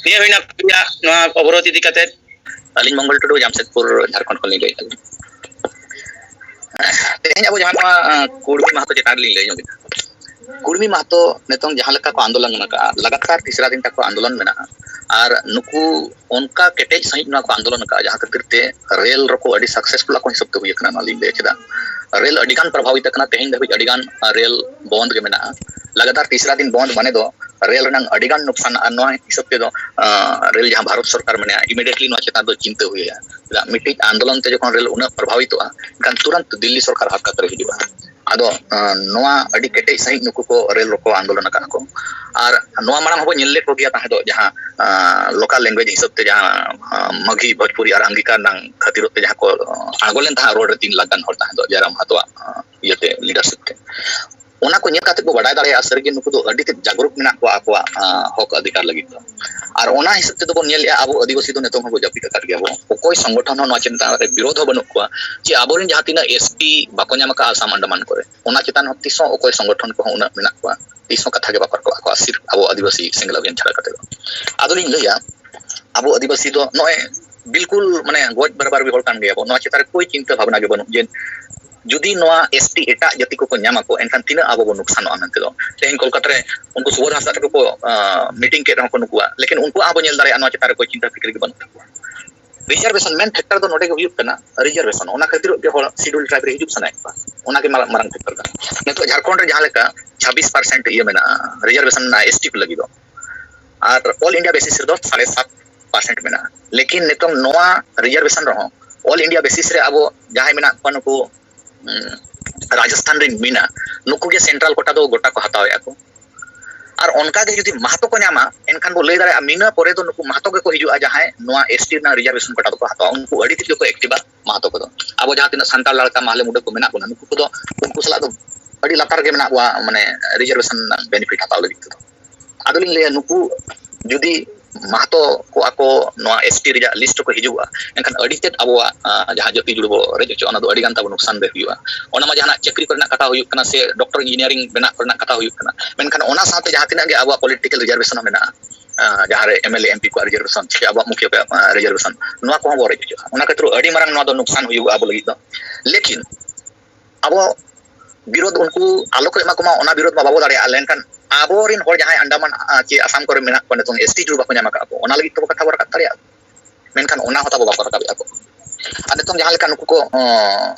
ᱱᱤᱭᱟᱹ ᱦᱩᱭᱱᱟ ᱠᱩᱲᱵᱤᱭᱟᱜ ᱱᱚᱣᱟ ᱚᱵᱚᱨᱳᱫᱷ ᱤᱫᱤ ᱠᱟᱛᱮ᱾ ᱟᱹᱞᱤᱧ ᱢᱚᱝᱜᱚᱞ ᱴᱩᱰᱩ, ᱡᱟᱢᱥᱮᱫᱽᱯᱩᱨ, ᱡᱷᱟᱲᱠᱷᱚᱸᱰ ᱠᱷᱚᱱ ᱞᱤᱧ ᱞᱟᱹᱭᱮᱫᱼᱟ᱾ ᱛᱮᱦᱮᱧ ᱟᱵᱚ ᱡᱟᱦᱟᱸ ᱱᱚᱣᱟ, ᱟᱸ, ᱠᱩᱲᱢᱤ ᱢᱟᱦᱟᱛᱚ ᱪᱮᱛᱟᱱ ᱨᱮᱞᱤᱧ ᱞᱟᱹᱭ ᱧᱚᱜ ᱮᱫᱟ᱾ ᱠᱩᱲᱢᱤ ᱢᱟᱦᱟᱛᱚ ᱱᱤᱛᱚᱝ ᱡᱟᱦᱟᱸ ᱞᱮᱠᱟ ᱠᱚ ᱟᱱᱫᱳᱞᱚᱱ ᱟᱠᱟᱫᱼᱟ, ᱞᱟᱜᱟᱛᱟᱨ ᱛᱤᱥᱨᱟ ᱫᱤᱱ ᱛᱟᱠᱚ ᱟᱱᱫᱳᱞᱚᱱ ᱢᱮᱱᱟᱜᱼᱟ, ᱟᱨ ᱱᱩᱠᱩ ᱚᱱᱠᱟ ᱠᱮᱴᱮᱡ ᱥᱟᱺᱦᱤᱡ ᱱᱚᱣᱟ ᱠᱚ ᱟᱱᱫᱳᱞᱚᱱ ᱟᱠᱟᱫᱼᱟ, ᱡᱟᱦᱟᱸ ᱠᱷᱟᱹᱛᱤᱨ ᱛᱮ ᱨᱮᱞ ᱨᱚᱠᱚ ᱟᱹᱰᱤ ᱥᱟᱠᱥᱮᱥᱯᱷᱩᱞ ᱟᱠᱚ ᱦᱤᱥᱟᱹᱵ ᱛᱮ ᱦᱩᱭ ᱟᱠᱟᱱᱟ, ᱱᱚᱣᱟ ᱞᱤᱧ ᱞᱟᱹᱭ ᱠᱮᱫᱟ᱾ ᱨᱮᱞ ᱟᱹᱰᱤ ᱜᱟᱱ ᱯᱨᱚᱵᱷᱟᱵᱤᱛ ᱟᱠᱟᱱᱟ, ᱛᱮᱦᱮᱧ ᱫᱷᱟᱹᱵᱤᱡ ᱟᱹᱰᱤ ᱜᱟᱱ ᱨᱮᱞ ᱵᱚᱱᱫ ᱜᱮ ᱢᱮᱱᱟᱜᱼᱟ᱾ ᱞᱟᱜᱟᱛᱟᱨ ᱛᱤᱥᱨᱟ ᱫᱤᱱ ᱵᱚᱱᱫ ᱢᱟᱱᱮ ᱫᱚ ᱨᱮᱞ ᱨᱮᱱᱟᱜ ᱟᱹᱰᱤ ᱜᱟᱱ ᱱᱩᱠᱥᱟᱱ᱾ ᱟᱨ ᱱᱚᱣᱟ ᱦᱤᱥᱟᱹᱵ ᱛᱮᱫᱚ ᱨᱮᱞ ᱡᱟᱦᱟᱸ ᱵᱷᱟᱨᱚᱛ ᱥᱚᱨᱠᱟᱨ ᱢᱮᱱᱟᱭᱟ, ᱤᱢᱤᱰᱤᱭᱮᱴᱞᱤ ᱱᱚᱣᱟ ᱪᱮᱛᱟᱱ ᱫᱚ ᱪᱤᱱᱛᱟᱹ ᱦᱩᱭ ᱟᱭᱟ᱾ ᱪᱮᱫᱟᱜ ᱢᱤᱫᱴᱤᱡ ᱟᱱᱫᱳᱞᱚᱱ ᱛᱮ ᱡᱚᱠᱷᱚᱱ ᱨᱮᱞ ᱩᱱᱟᱹᱜ ᱯᱨᱚᱵᱷᱟᱵᱤᱛᱚᱜᱼᱟ, ᱮᱱᱠᱷᱟᱱ ᱛᱩᱨᱟᱱᱛ ᱫᱤᱞᱞᱤ ᱥᱚᱨᱠᱟᱨ ᱦᱟᱨᱠᱟᱛ ᱨᱮ ᱦᱤᱡᱩᱜᱼᱟ᱾ ᱟᱫᱚ ᱱᱚᱣᱟ ᱟᱹᱰᱤ ᱠᱮᱴᱮᱡ ᱥᱟᱺᱦᱤᱡ ᱱᱩᱠᱩ ᱠᱚ ᱨᱮᱞ ᱨᱮᱠᱚ ᱟᱱᱫᱳᱞᱚᱱ ᱟᱠᱟᱫ ᱠᱚ᱾ ᱟᱨ ᱱᱚᱣᱟ ᱢᱟᱲᱟᱝ ᱦᱚᱸᱵᱚ ᱧᱮᱞ ᱞᱮᱫ ᱠᱚᱜᱮᱭᱟ ᱛᱟᱦᱮᱸ ᱫᱚ, ᱡᱟᱦᱟᱸ ᱞᱳᱠᱟᱞ ᱞᱮᱝᱜᱩᱭᱮᱡᱽ ᱦᱤᱥᱟᱹᱵ ᱛᱮ ᱡᱟᱦᱟᱸ ᱢᱟᱜᱷᱤ, ᱵᱷᱳᱡᱽᱯᱩᱨᱤ ᱟᱨ ᱟᱝᱜᱤᱠᱟ ᱨᱮᱱᱟᱜ ᱠᱷᱟᱹᱛᱤᱨᱚᱜ ᱛᱮ ᱡᱟᱦᱟᱸ ᱠᱚ ᱟᱬᱜᱚ ᱞᱮᱱ ᱛᱟᱦᱮᱸᱫ ᱨᱳᱰ ᱨᱮ ᱛᱤᱱ ᱞᱟᱠᱷ ᱜᱟᱱ ᱦᱚᱲ ᱛᱟᱦᱮᱸ ᱫᱚ ᱡᱟᱭᱨᱟᱢ ᱢᱟᱦᱟᱛᱚᱣᱟᱜ ᱤᱭᱟᱹᱛᱮ, ᱞᱤᱰᱟᱨᱥᱤᱯ ᱛᱮ᱾ ᱚᱱᱟ ᱠᱚ ᱧᱮᱞ ᱠᱟᱛᱮ ᱵᱚ ᱵᱟᱰᱟᱭ ᱫᱟᱲᱮᱭᱟᱜᱼᱟ ᱥᱟᱹᱨᱤᱜᱮ ᱱᱩᱠᱩ ᱫᱚ ᱟᱹᱰᱤ ᱛᱮᱫ ᱡᱟᱜᱽᱨᱩᱠ ᱢᱮᱱᱟᱜ ᱠᱚᱣᱟ ᱟᱠᱚᱣᱟᱜ ᱦᱚᱠ ᱚᱫᱷᱤᱠᱟᱨ ᱞᱟᱹᱜᱤᱫ ᱫᱚ᱾ ᱟᱨ ᱚᱱᱟ ᱦᱤᱥᱟᱹᱵ ᱛᱮᱫᱚ ᱵᱚᱱ ᱧᱮᱞᱮᱫᱼᱟ, ᱟᱵᱚ ᱟᱹᱫᱤᱵᱟᱹᱥᱤ ᱫᱚ ᱱᱤᱛᱚᱝ ᱦᱚᱸᱵᱚ ᱡᱟᱹᱯᱤᱫ ᱟᱠᱟᱫ ᱜᱮᱭᱟ ᱵᱚ᱾ ᱚᱠᱚᱭ ᱥᱚᱝᱜᱚᱴᱷᱚᱱ ᱦᱚᱸ ᱱᱚᱣᱟ ᱪᱮᱛᱟᱱ ᱨᱮ ᱵᱤᱨᱳᱫᱷ ᱦᱚᱸ ᱵᱟᱹᱱᱩᱜ ᱠᱚᱣᱟ ᱡᱮ ᱟᱵᱚᱨᱮᱱ ᱡᱟᱦᱟᱸ ᱛᱤᱱᱟᱹᱜ ᱮᱥ ᱴᱤ ᱵᱟᱠᱚ ᱧᱟᱢ ᱟᱠᱟᱫᱼᱟ ᱟᱥᱟᱢ ᱟᱱᱰᱟᱢᱟᱱ ᱠᱚᱨᱮ, ᱚᱱᱟ ᱪᱮᱛᱟᱱ ᱦᱚᱸ ᱛᱤᱥ ᱦᱚᱸ ᱚᱠᱚᱭ ᱥᱚᱝᱜᱚᱴᱷᱚᱱ ᱠᱚᱦᱚᱸ ᱩᱱᱟᱹᱜ ᱢᱮᱱᱟᱜ ᱠᱚᱣᱟ, ᱛᱤᱥ ᱦᱚᱸ ᱠᱟᱛᱷᱟ ᱜᱮ ᱵᱟᱠᱚ ᱨᱟᱠᱟᱵ ᱟᱠᱚᱣᱟ, ᱥᱤᱨᱯ ᱟᱵᱚ ᱟᱹᱫᱤᱵᱟᱹᱥᱤ ᱥᱤᱝᱜᱽᱞ ᱚᱵᱷᱤᱭᱟᱱ ᱪᱷᱟᱲᱟ ᱠᱟᱛᱮ ᱫᱚ᱾ ᱟᱫᱚᱞᱤᱧ ᱞᱟᱹᱭᱟ, ᱟᱵᱚ ᱟᱹᱫᱤᱵᱟᱹᱥᱤ ᱫᱚ ᱱᱚᱜᱼᱚᱭ ᱵᱤᱞᱠᱩᱞ ᱢᱟᱱᱮ ᱜᱚᱡ ᱵᱟᱨᱵᱟᱨ ᱦᱚᱲ ᱠᱟᱱ ᱜᱮᱭᱟ ᱵᱚ᱾ ᱱᱚᱣᱟ ᱪᱮᱛᱟᱱ ᱨᱮ ᱠᱳᱭ ᱪᱤᱱᱛᱟᱹ ᱵᱷᱟᱵᱽᱱᱟ ᱜᱮ ᱵᱟᱹᱱᱩᱜ ᱡᱮ ᱡᱩᱫᱤ ᱱᱚᱣᱟ ᱮᱥ ᱴᱤ ᱮᱴᱟᱜ ᱡᱟᱹᱛᱤ ᱠᱚᱠᱚ ᱧᱟᱢ ᱟᱠᱚ, ᱮᱱᱠᱷᱟᱱ ᱛᱤᱱᱟᱹᱜ ᱟᱵᱚ ᱵᱚᱱ ᱱᱩᱠᱥᱟᱱᱚᱜᱼᱟ ᱢᱮᱱᱛᱮ ᱫᱚ᱾ ᱛᱮᱦᱮᱧ ᱠᱳᱞᱠᱟᱛᱟ ᱨᱮ ᱩᱱᱠᱩ ᱥᱩᱵᱳᱫᱷ ᱦᱟᱸᱥᱫᱟ ᱛᱟᱠᱚ ᱠᱚ ᱢᱤᱴᱤᱝ ᱠᱮᱫ ᱨᱮᱦᱚᱸ ᱠᱚ ᱱᱩᱠᱩᱣᱟᱜ, ᱞᱮᱠᱤᱱ ᱩᱱᱠᱩᱣᱟᱜ ᱦᱚᱸ ᱵᱚ ᱧᱮᱞ ᱫᱟᱲᱮᱭᱟᱜᱼᱟ ᱱᱚᱣᱟ ᱪᱮᱛᱟᱱ ᱨᱮ ᱠᱳᱭ ᱪᱤᱱᱛᱟᱹ ᱯᱷᱤᱠᱨ ᱜᱮ ᱵᱟᱹᱱᱩᱜ ᱛᱟᱠᱚᱣᱟ᱾ ᱨᱤᱡᱟᱨᱵᱷᱮᱥᱚᱱ ᱢᱮᱱ ᱯᱷᱮᱠᱴᱟᱨ ᱫᱚ ᱱᱚᱰᱮ ᱜᱮ ᱦᱩᱭᱩᱜ ᱠᱟᱱᱟ ᱨᱤᱡᱟᱨᱵᱷᱮᱥᱚᱱ᱾ ᱚᱱᱟ ᱠᱷᱟᱹᱛᱤᱨ ᱜᱮ ᱦᱚᱲ ᱥᱤᱰᱩᱞ ᱴᱨᱟᱭᱤᱵᱽ ᱨᱮ ᱦᱤᱡᱩᱜ ᱥᱟᱱᱟᱭᱮᱫ ᱠᱚᱣᱟ᱾ ᱚᱱᱟᱜᱮ ᱢᱟᱨᱟᱝ, ᱢᱟᱨᱟᱝ ᱯᱷᱮᱠᱴᱟᱨ ᱠᱟᱱᱟ᱾ ᱱᱤᱛᱚᱜ ᱡᱷᱟᱲᱠᱷᱚᱸᱰ ᱨᱮ ᱡᱟᱦᱟᱸ ᱞᱮᱠᱟ ᱪᱷᱟᱵᱵᱤᱥ ᱯᱟᱨᱥᱮᱱᱴ ᱤᱭᱟᱹ ᱢᱮᱱᱟᱜᱼᱟ ᱨᱤᱡᱟᱨᱵᱷᱮᱥᱚᱱ ᱢᱮᱱᱟᱜᱼᱟ ᱮᱥ ᱴᱤ ᱠᱚ ᱞᱟᱹᱜᱤᱫ ᱫᱚ, ᱟᱨ ᱚᱞ ᱤᱱᱰᱤᱭᱟ ᱵᱮᱥᱤᱥ ᱨᱮᱫᱚ ᱥᱟᱲᱮ ᱥᱟᱛ ᱯᱟᱨᱥᱮᱱᱴ ᱢᱮᱱᱟᱜᱼᱟ᱾ ᱞᱮᱠᱤᱱ ᱱᱤᱛᱚᱝ ᱱᱚᱣᱟ ᱨᱤᱡᱟᱨᱵᱷᱮᱥᱚᱱ ᱨᱮᱦᱚᱸ ᱚᱞ ᱤᱱᱰᱤᱭᱟ ᱵᱮᱥᱤᱥ ᱨᱮ ᱟᱵᱚ ᱡᱟᱦᱟᱸᱭ ᱢᱮᱱᱟᱜ ᱠᱚᱣᱟ ᱱᱩᱠᱩ, ᱩᱸ, ᱨᱟᱡᱚᱥᱛᱷᱟᱱ ᱨᱮᱱ ᱢᱤᱱᱟ, ᱱᱩᱠᱩ ᱜᱮ ᱥᱮᱱᱴᱨᱟᱞ ᱠᱳᱴᱟ ᱫᱚ ᱜᱚᱴᱟ ᱠᱚ ᱦᱟᱛᱟᱣᱮᱫᱼᱟ ᱠᱚ᱾ ᱟᱨ ᱚᱱᱠᱟ ᱜᱮ ᱡᱩᱫᱤ ᱢᱟᱦᱟᱛᱚ ᱠᱚ ᱧᱟᱢᱟ, ᱮᱱᱠᱷᱟᱱ ᱵᱚ ᱞᱟᱹᱭ ᱫᱟᱲᱮᱭᱟᱜᱼᱟ ᱢᱤᱱᱟ ᱯᱚᱨᱮ ᱫᱚ ᱱᱩᱠᱩ ᱢᱟᱦᱟᱛᱚ ᱜᱮᱠᱚ ᱦᱤᱡᱩᱜᱼᱟ, ᱡᱟᱦᱟᱸᱭ ᱱᱚᱣᱟ ᱮᱥ ᱴᱤ ᱨᱮᱱᱟᱜ ᱨᱤᱡᱟᱨᱵᱷᱮᱥᱚᱱ ᱠᱳᱴᱟ ᱫᱚᱠᱚ ᱦᱟᱛᱟᱣᱟ᱾ ᱩᱱᱠᱩ ᱟᱹᱰᱤ ᱛᱮᱫ ᱜᱮᱠᱚ ᱮᱠᱴᱤᱵᱟ ᱢᱟᱦᱟᱛᱚ ᱠᱚᱫᱚ᱾ ᱟᱵᱚ ᱡᱟᱦᱟᱸ ᱛᱤᱱᱟᱹᱜ ᱥᱟᱱᱛᱟᱲ ᱞᱟᱲᱠᱟ ᱢᱟᱦᱞᱮ ᱢᱩᱰᱟᱹ ᱠᱚ ᱢᱮᱱᱟᱜ ᱵᱚᱱᱟ, ᱱᱩᱠᱩ ᱠᱚᱫᱚ ᱩᱱᱠᱩ ᱥᱟᱞᱟᱜ ᱫᱚ ᱟᱹᱰᱤ ᱞᱟᱛᱟᱨ ᱨᱮᱜᱮ ᱢᱮᱱᱟᱜ ᱵᱚᱱᱟ, ᱢᱟᱱᱮ ᱨᱤᱡᱟᱨᱵᱷᱮᱥᱚᱱ ᱨᱮᱱᱟᱜ ᱵᱮᱱᱤᱯᱷᱤᱴ ᱦᱟᱛᱟᱣ ᱞᱟᱹᱜᱤᱫ ᱛᱮᱫᱚ᱾ ᱟᱫᱚᱞᱤᱧ ᱞᱟᱹᱭᱟ, ᱱᱩᱠᱩ ᱡᱩᱫᱤ ᱢᱟᱦᱟᱛᱚ ᱠᱚᱣᱟ ᱠᱚ ᱱᱚᱣᱟ ᱮᱥ ᱴᱤ ᱨᱮᱭᱟᱜ ᱞᱤᱥᱴ ᱨᱮᱠᱚ ᱦᱤᱡᱩᱜᱼᱟ, ᱮᱱᱠᱷᱟᱱ ᱟᱹᱰᱤ ᱛᱮᱫ ᱟᱵᱚᱣᱟᱜ, ᱟᱸ, ᱡᱟᱦᱟᱸ ᱡᱟᱹᱛᱤ ᱡᱩᱲᱩ ᱵᱚ ᱨᱮᱡ ᱦᱚᱪᱚᱜᱼᱟ, ᱚᱱᱟ ᱫᱚ ᱟᱹᱰᱤ ᱜᱟᱱ ᱛᱟᱵᱚ ᱱᱩᱠᱥᱟᱱ ᱨᱮ ᱦᱩᱭᱩᱜᱼᱟ᱾ ᱚᱱᱟ ᱢᱟ ᱡᱟᱦᱟᱱᱟᱜ ᱪᱟᱹᱠᱨᱤ ᱠᱚᱨᱮᱱᱟᱜ ᱠᱟᱛᱷᱟ ᱦᱩᱭᱩᱜ ᱠᱟᱱᱟ ᱥᱮ ᱰᱚᱠᱴᱚᱨ ᱤᱧᱡᱤᱱᱤᱭᱟᱨᱤᱝ ᱵᱮᱱᱟᱜ ᱠᱚᱨᱮᱱᱟᱜ ᱠᱟᱛᱷᱟ ᱦᱩᱭᱩᱜ ᱠᱟᱱᱟ, ᱢᱮᱱᱠᱷᱟᱱ ᱚᱱᱟ ᱥᱟᱶᱛᱮ ᱡᱟᱦᱟᱸ ᱛᱤᱱᱟᱹᱜ ᱜᱮ ᱟᱵᱚᱣᱟᱜ ᱯᱚᱞᱤᱴᱤᱠᱟᱞ ᱨᱤᱡᱟᱨᱵᱷᱮᱥᱚᱱ ᱦᱚᱸ ᱢᱮᱱᱟᱜᱼᱟ, ᱟᱸ, ᱡᱟᱦᱟᱸ ᱨᱮ M L A, M P ᱠᱚᱣᱟᱜ ᱨᱤᱡᱟᱨᱵᱷᱮᱥᱚᱱ ᱥᱮ ᱟᱵᱚᱣᱟᱜ ᱢᱩᱠᱷᱤᱭᱟᱹ ᱠᱚᱣᱟᱜ, ᱟᱸ, ᱨᱤᱡᱟᱨᱵᱷᱮᱥᱚᱱ, ᱱᱚᱣᱟ ᱠᱚᱦᱚᱸ ᱵᱚ ᱨᱮᱡ ᱦᱚᱪᱚᱜᱼᱟ᱾ ᱚᱱᱟ ᱠᱷᱟᱹᱛᱤᱨ ᱟᱹᱰᱤ ᱢᱟᱨᱟᱝ ᱱᱚᱣᱟ ᱫᱚ ᱱᱩᱠᱥᱟᱱ ᱦᱩᱭᱩᱜᱼᱟ ᱟᱵᱚ ᱞᱟᱹᱜᱤᱫ ᱫᱚ᱾ ᱞᱮᱠᱤᱱ ᱟᱵᱚ ᱵᱤᱨᱳᱫᱷ ᱩᱱᱠᱩ ᱟᱞᱚ ᱠᱚ ᱮᱢᱟ ᱠᱚᱢᱟ, ᱚᱱᱟ ᱵᱤᱨᱳᱫᱷ ᱢᱟ ᱵᱟᱵᱚ ᱫᱟᱲᱮᱭᱟᱜᱼᱟ᱾ ᱞᱮᱱᱠᱷᱟᱱ ᱟᱵᱚᱨᱮᱱ ᱦᱚᱲ ᱡᱟᱦᱟᱸᱭ ᱟᱱᱰᱟᱢᱟᱱ, ᱟᱸ, ᱪᱮ ᱟᱥᱟᱢ ᱠᱚᱨᱮ ᱢᱮᱱᱟᱜ ᱠᱚᱣᱟ ᱱᱤᱛᱚᱝ ᱮᱥ ᱴᱤ ᱡᱩᱲᱩ ᱵᱟᱠᱚ ᱧᱟᱢ ᱟᱠᱟᱫ ᱠᱚ, ᱚᱱᱟ ᱞᱟᱹᱜᱤᱫ ᱛᱮᱵᱚ ᱠᱟᱛᱷᱟ ᱵᱚ ᱨᱟᱠᱟᱵ ᱫᱟᱲᱮᱭᱟᱜᱼᱟ᱾ ᱢᱮᱱᱠᱷᱟᱱ ᱚᱱᱟ ᱦᱚᱸ ᱛᱟᱵᱚ ᱵᱟᱠᱚ ᱨᱟᱠᱟᱵᱮᱫᱼᱟ ᱠᱚ᱾ ᱟᱨ ᱱᱤᱛᱚᱝ ᱡᱟᱦᱟᱸ ᱞᱮᱠᱟ ᱱᱩᱠᱩ ᱠᱚ, ᱚᱸ,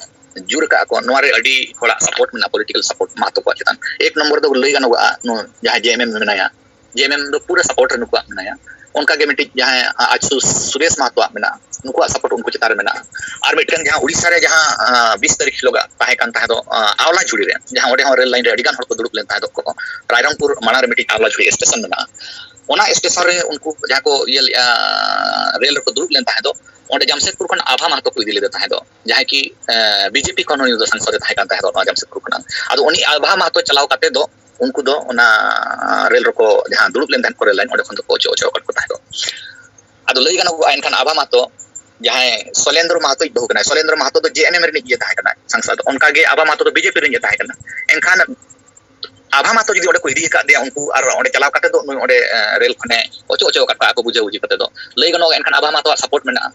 ᱡᱳᱨ ᱟᱠᱟᱫ ᱠᱚ, ᱱᱚᱣᱟ ᱨᱮ ᱟᱹᱰᱤ ᱦᱚᱲᱟᱜ ᱥᱟᱯᱳᱨᱴ ᱢᱮᱱᱟᱜᱼᱟ, ᱯᱚᱞᱤᱴᱤᱠᱟᱞ ᱥᱟᱯᱳᱨᱴ ᱢᱟᱦᱟᱛᱚ ᱠᱚᱣᱟᱜ ᱪᱮᱛᱟᱱ᱾ ᱮᱠ ᱱᱚᱢᱵᱚᱨ ᱫᱚ ᱞᱟᱹᱭ ᱜᱟᱱᱚᱜᱼᱟ, ᱱᱩᱭ ᱡᱟᱦᱟᱸᱭ ᱡᱮ ᱮᱢ ᱮᱢ ᱢᱮᱱᱟᱭᱟ, ᱡᱮ ᱮᱢ ᱮᱢ ᱫᱚ ᱯᱩᱨᱟᱹ ᱥᱟᱯᱳᱨᱴ ᱨᱮ ᱱᱩᱠᱩᱣᱟᱜ ᱢᱮᱱᱟᱭᱟ᱾ ᱚᱱᱠᱟ ᱜᱮ ᱢᱤᱫᱴᱤᱡ ᱡᱟᱦᱟᱸᱭ ᱟᱡᱥᱩ ᱥᱩᱨᱮᱥ ᱢᱟᱦᱟᱛᱚᱣᱟᱜ ᱢᱮᱱᱟᱜᱼᱟ, ᱱᱩᱠᱩᱣᱟᱜ ᱥᱟᱯᱳᱨᱴ ᱩᱱᱠᱩ ᱪᱮᱛᱟᱱ ᱨᱮ ᱢᱮᱱᱟᱜᱼᱟ᱾ ᱟᱨ ᱢᱤᱫᱴᱮᱱ ᱡᱟᱦᱟᱸ ᱩᱲᱤᱥᱥᱟ ᱨᱮ ᱡᱟᱦᱟᱸ, ᱟᱸ, ᱵᱤᱥ ᱛᱟᱹᱨᱤᱠᱷ ᱦᱤᱞᱳᱜᱟᱜ ᱛᱟᱦᱮᱸ ᱠᱟᱱ ᱛᱟᱦᱮᱸ ᱫᱚ, ᱟᱸ, ᱟᱣᱞᱟ ᱡᱷᱩᱲᱤ ᱨᱮ, ᱡᱟᱦᱟᱸ ᱚᱸᱰᱮ ᱦᱚᱸ ᱨᱮᱞ ᱞᱟᱭᱤᱱ ᱨᱮ ᱟᱹᱰᱤ ᱜᱟᱱ ᱦᱚᱲ ᱠᱚ ᱫᱩᱲᱩᱵ ᱞᱮᱱ ᱛᱟᱦᱮᱸ ᱫᱚ, ᱠᱚ ᱨᱟᱭᱨᱚᱝᱯᱩᱨ ᱢᱟᱲᱟᱝ ᱨᱮ ᱢᱤᱫᱴᱤᱡ ᱟᱣᱞᱟ ᱡᱷᱩᱲᱤ ᱥᱴᱮᱥᱚᱱ ᱢᱮᱱᱟᱜᱼᱟ᱾ ᱚᱱᱟ ᱥᱴᱮᱥᱚᱱ ᱨᱮ ᱩᱱᱠᱩ ᱡᱟᱦᱟᱸ ᱠᱚ ᱤᱭᱟᱹ ᱞᱮᱜᱼᱟ, ᱨᱮᱞ ᱨᱮᱠᱚ ᱫᱩᱲᱩᱵ ᱞᱮᱱ ᱛᱟᱦᱮᱸ ᱫᱚ, ᱚᱸᱰᱮ ᱡᱟᱢᱥᱮᱫᱽᱯᱩᱨ ᱠᱷᱚᱱ ᱟᱵᱷᱟ ᱢᱟᱦᱟᱛᱚ ᱠᱚ ᱤᱫᱤ ᱞᱮᱫᱮ ᱛᱟᱦᱮᱸ ᱫᱚ, ᱡᱟᱦᱟᱸᱭ ᱠᱤ, ᱮᱸ, ᱵᱤᱡᱮᱯᱤ ᱠᱷᱚᱱ ᱩᱱᱤ ᱫᱚ ᱥᱟᱝᱥᱚᱫ ᱮ ᱛᱟᱦᱮᱸ ᱠᱟᱱ ᱛᱟᱦᱮᱸ ᱫᱚ ᱱᱚᱣᱟ ᱡᱟᱢᱥᱮᱫᱽᱯᱩᱨ ᱠᱷᱚᱱᱟᱜ᱾ ᱟᱫᱚ ᱩᱱᱤ ᱟᱵᱷᱟ ᱢᱟᱦᱟᱛᱚ ᱪᱟᱞᱟᱣ ᱠᱟᱛᱮ ᱫᱚ ᱩᱱᱠᱩ ᱫᱚ ᱚᱱᱟ ᱨᱮᱞ ᱨᱮᱠᱚ, ᱡᱟᱦᱟᱸ ᱫᱩᱲᱩᱵ ᱞᱮᱱ ᱛᱟᱦᱮᱸᱫ ᱠᱚ ᱨᱮᱞ ᱞᱟᱭᱤᱱ, ᱚᱸᱰᱮ ᱠᱷᱚᱱ ᱫᱚᱠᱚ ᱚᱪᱚᱜ ᱚᱪᱚ ᱟᱠᱟᱫ ᱠᱚ ᱛᱟᱦᱮᱸ ᱫᱚ᱾ ᱟᱫᱚ ᱞᱟᱹᱭ ᱜᱟᱱᱚᱜᱼᱟ, ᱮᱱᱠᱷᱟᱱ ᱟᱵᱷᱟ ᱢᱟᱦᱟᱛᱚ ᱡᱟᱦᱟᱸᱭ ᱥᱚᱞᱮᱱᱫᱨᱚ ᱢᱟᱦᱟᱛᱚᱭᱤᱡ ᱵᱟᱹᱦᱩ ᱠᱟᱱᱟᱭ, ᱥᱚᱞᱮᱱᱫᱨᱚ ᱢᱟᱦᱟᱛᱚ ᱫᱚ ᱡᱮ ᱮᱢ ᱮᱢ ᱨᱤᱱᱤᱡ ᱜᱮ ᱛᱟᱦᱮᱸ ᱠᱟᱱᱟ ᱥᱟᱝᱥᱚᱫ, ᱚᱱᱠᱟ ᱜᱮ ᱟᱵᱷᱟ ᱢᱟᱦᱟᱛᱚ ᱫᱚ ᱵᱤᱡᱮᱯᱤ ᱨᱤᱱᱤᱡ ᱮ ᱛᱟᱦᱮᱸ ᱠᱟᱱᱟ᱾ ᱮᱱᱠᱷᱟᱱ ᱟᱵᱷᱟ ᱢᱟᱦᱟᱛᱚ ᱡᱩᱫᱤ ᱚᱸᱰᱮ ᱠᱚ ᱤᱫᱤ ᱟᱠᱟᱫᱮᱭᱟ ᱩᱱᱠᱩ, ᱟᱨ ᱚᱸᱰᱮ ᱪᱟᱞᱟᱣ ᱠᱟᱛᱮ ᱫᱚ ᱱᱩᱭ ᱚᱸᱰᱮ, ᱮ, ᱨᱮᱞ ᱠᱷᱚᱱᱮ ᱚᱪᱚ ᱚᱪᱚ ᱟᱠᱟᱫ ᱠᱚᱣᱟ ᱟᱠᱚ ᱵᱩᱡᱷᱟᱹ ᱵᱩᱡᱷᱤ ᱠᱟᱛᱮ ᱫᱚ, ᱞᱟᱹᱭ ᱜᱟᱱᱚᱜᱼᱟ ᱮᱱᱠᱷᱟᱱ ᱟᱵᱷᱟ ᱢᱟᱦᱟᱛᱚᱣᱟᱜ ᱥᱟᱯᱳᱨᱴ ᱢᱮᱱᱟᱜᱼᱟ᱾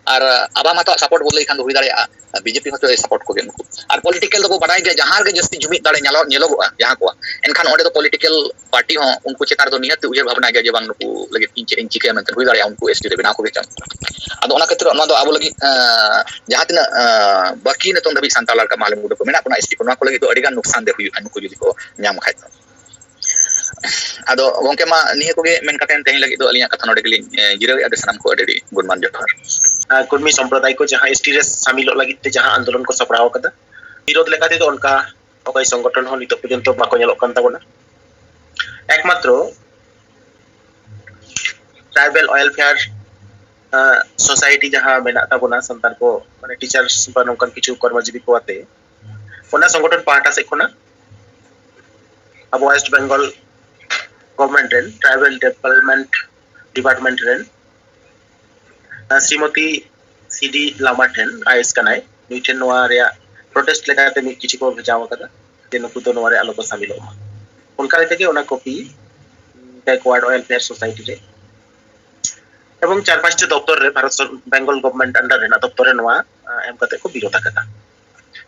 ᱟᱨ ᱟᱵᱷᱟ ᱢᱟᱦᱟᱛᱚᱣᱟᱜ ᱥᱟᱯᱳᱨᱴ ᱵᱚᱱ ᱞᱟᱹᱭ ᱠᱷᱟᱱ ᱫᱚ ᱦᱩᱭ ᱫᱟᱲᱮᱭᱟᱜᱼᱟ ᱵᱤᱡᱮᱯᱤ ᱦᱚᱸᱛᱚ ᱥᱟᱯᱳᱨᱴ ᱠᱚᱜᱮ ᱩᱱᱠᱩ᱾ ᱟᱨ ᱯᱚᱞᱤᱴᱤᱠᱟᱞ ᱫᱚᱠᱚ ᱵᱟᱲᱟᱭ ᱜᱮᱭᱟ, ᱡᱟᱦᱟᱸ ᱨᱮᱜᱮ ᱡᱟᱹᱥᱛᱤ ᱡᱩᱢᱤᱫ ᱫᱟᱲᱮ ᱧᱮᱞᱚᱜ, ᱧᱮᱞᱚᱜᱚᱜᱼᱟ ᱡᱟᱦᱟᱸ ᱠᱚᱣᱟᱜ, ᱮᱱᱠᱷᱟᱱ ᱚᱸᱰᱮ ᱫᱚ ᱯᱚᱞᱤᱴᱤᱠᱟᱞ ᱯᱟᱨᱴᱤ ᱦᱚᱸ ᱩᱱᱠᱩ ᱪᱮᱛᱟᱱ ᱨᱮᱫᱚ ᱱᱤᱦᱟᱹᱛ ᱩᱭᱦᱟᱹᱨ ᱵᱷᱟᱵᱽᱱᱟ ᱜᱮᱭᱟ ᱡᱮ ᱵᱟᱝ ᱱᱩᱠᱩ ᱞᱟᱹᱜᱤᱫ ᱤᱧ ᱪᱮᱫ ᱤᱧ ᱪᱤᱠᱟᱹᱭᱟ ᱢᱮᱱᱛᱮ᱾ ᱦᱩᱭ ᱫᱟᱲᱮᱭᱟᱜᱼᱟ ᱩᱱᱠᱩ ᱮᱥ ᱴᱤ ᱨᱮ ᱵᱮᱱᱟᱣ ᱠᱚᱜᱮ ᱪᱚᱝ᱾ ᱟᱫᱚ ᱚᱱᱟ ᱠᱷᱟᱹᱛᱤᱨ ᱱᱚᱣᱟ ᱫᱚ ᱟᱵᱚ ᱞᱟᱹᱜᱤᱫ, ᱮᱸ, ᱡᱟᱦᱟᱸ ᱛᱤᱱᱟᱹᱜ, ᱮᱸ, ᱵᱟᱹᱠᱤ ᱱᱤᱛᱚᱝ ᱫᱷᱟᱹᱵᱤᱡ ᱥᱟᱱᱛᱟᱲ ᱞᱮᱠᱟ ᱢᱟᱦᱞᱮ ᱢᱩᱰᱟᱹ ᱠᱚ ᱢᱮᱱᱟᱜ ᱵᱚᱱᱟ, ᱮᱥ ᱴᱤ ᱠᱚ, ᱱᱚᱣᱟ ᱠᱚ ᱞᱟᱹᱜᱤᱫ ᱫᱚ ᱟᱹᱰᱤ ᱜᱟᱱ ᱱᱩᱠᱥᱟᱱ ᱫᱮ ᱦᱩᱭᱩᱜᱼᱟ ᱱᱩᱠᱩ ᱡᱩᱫᱤ ᱠᱚ ᱧᱟᱢ ᱠᱷᱟᱡ ᱫᱚ᱾ ᱟᱫᱚ ᱜᱚᱝᱠᱮ, ᱢᱟ ᱱᱤᱭᱟᱹ ᱠᱚᱜᱮ ᱢᱮᱱ ᱠᱟᱛᱮ ᱛᱮᱦᱮᱧ ᱞᱟᱹᱜᱤᱫ ᱫᱚ ᱟᱹᱞᱤᱧᱟᱜ ᱠᱟᱛᱷᱟ ᱱᱚᱰᱮ ᱜᱮᱞᱤᱧ, ᱮᱸ, ᱡᱤᱨᱟᱹᱣᱮᱫᱼᱟ᱾ ᱟᱫᱚ ᱥᱟᱱᱟᱢ ᱠᱚ ᱟᱹᱰᱤ ᱟᱹᱰᱤ ᱜᱩᱱᱢᱟᱱ ᱡᱚᱦᱟᱨ᱾ ᱟᱨ ᱠᱩᱲᱢᱤ ᱥᱚᱢᱯᱨᱚᱫᱟᱭ ᱠᱚ ᱡᱟᱦᱟᱸ ᱮᱥ ᱴᱤ ᱨᱮ ᱥᱟᱢᱤᱞᱚᱜ ᱞᱟᱹᱜᱤᱫ ᱛᱮ ᱡᱟᱦᱟᱸ ᱟᱱᱫᱳᱞᱚᱱ ᱠᱚ ᱥᱟᱯᱲᱟᱣ ᱟᱠᱟᱫᱟ, ᱵᱤᱨᱳᱫᱷ ᱞᱮᱠᱟ ᱛᱮᱫᱚ ᱚᱱᱠᱟ ᱚᱠᱚᱭ ᱥᱚᱝᱜᱚᱴᱷᱚᱱ ᱦᱚᱸ ᱱᱤᱛᱚᱜ ᱯᱚᱨᱡᱚᱱᱛᱚ ᱵᱟᱠᱚ ᱧᱮᱞᱚᱜ ᱠᱟᱱ ᱛᱟᱵᱚᱱᱟ᱾ ᱮᱠᱢᱟᱛᱨᱚ ᱴᱨᱟᱭᱵᱟᱞ ᱳᱭᱮᱞᱯᱷᱮᱭᱟᱨ, ᱟᱸ, ᱥᱳᱥᱟᱭᱴᱤ ᱡᱟᱦᱟᱸ ᱢᱮᱱᱟᱜ ᱛᱟᱵᱚᱱᱟ ᱥᱟᱱᱛᱟᱲ ᱠᱚ, ᱢᱟᱱᱮ ᱴᱤᱪᱟᱨᱥ ᱵᱟ ᱱᱚᱝᱠᱟᱱ ᱠᱤᱪᱷᱩ ᱠᱚᱨᱢᱚᱡᱤᱵᱤ ᱠᱚ ᱟᱛᱮ, ᱚᱱᱟ ᱥᱚᱝᱜᱚᱴᱷᱚᱱ ᱯᱟᱦᱴᱟ ᱥᱮᱫ ᱠᱷᱚᱱᱟᱜ ᱟᱵᱚ ᱳᱭᱮᱥᱴ ᱵᱮᱝᱜᱚᱞ ᱜᱚᱵᱷᱢᱮᱱᱴ ᱨᱮᱱ ᱴᱨᱟᱭᱵᱟᱞ ᱰᱮᱵᱷᱞᱚᱯᱢᱮᱱᱴ ᱰᱤᱯᱟᱨᱴᱢᱮᱱᱴ ᱨᱮᱱ, ᱟᱸ, ᱥᱨᱤᱢᱚᱛᱤ ᱥᱤ ᱰᱤ ᱞᱟᱢᱟ ᱴᱷᱮᱱ, ᱟᱭ ᱮᱥ ᱠᱟᱱᱟᱭ, ᱱᱩᱭ ᱴᱷᱮᱱ ᱱᱚᱣᱟ ᱨᱮᱭᱟᱜ ᱯᱨᱚᱴᱮᱥᱴ ᱞᱮᱠᱟᱛᱮ ᱢᱤᱫ ᱠᱤᱪᱷᱩ ᱠᱚ ᱵᱷᱮᱡᱟᱣ ᱟᱠᱟᱫᱟ ᱡᱮ ᱱᱩᱠᱩ ᱫᱚ ᱱᱚᱣᱟ ᱨᱮ ᱟᱞᱚ ᱠᱚ ᱥᱟᱢᱤᱞᱚᱜ ᱢᱟ᱾ ᱚᱱᱠᱟ ᱠᱟᱛᱮ ᱜᱮ ᱚᱱᱟ ᱠᱚᱯᱤ ᱵᱮᱠᱣᱟᱨᱰ ᱳᱭᱮᱞᱯᱷᱮᱭᱟᱨ ᱥᱳᱥᱟᱭᱴᱤ ᱨᱮ ᱮᱵᱚᱝ ᱪᱟᱨ ᱯᱟᱸᱪᱴᱤ ᱫᱚᱯᱛᱚᱨ ᱨᱮ, ᱵᱷᱟᱨᱚᱛ ᱥᱚᱨ-, ᱵᱮᱝᱜᱚᱞ ᱜᱚᱵᱷᱢᱮᱱᱴ ᱟᱱᱰᱟᱨ ᱨᱮᱱᱟᱜ ᱫᱚᱯᱛᱚᱨ ᱨᱮ ᱱᱚᱣᱟ, ᱟᱸ, ᱮᱢ ᱠᱟᱛᱮ ᱠᱚ ᱵᱤᱨᱳᱫ ᱟᱠᱟᱫᱟ᱾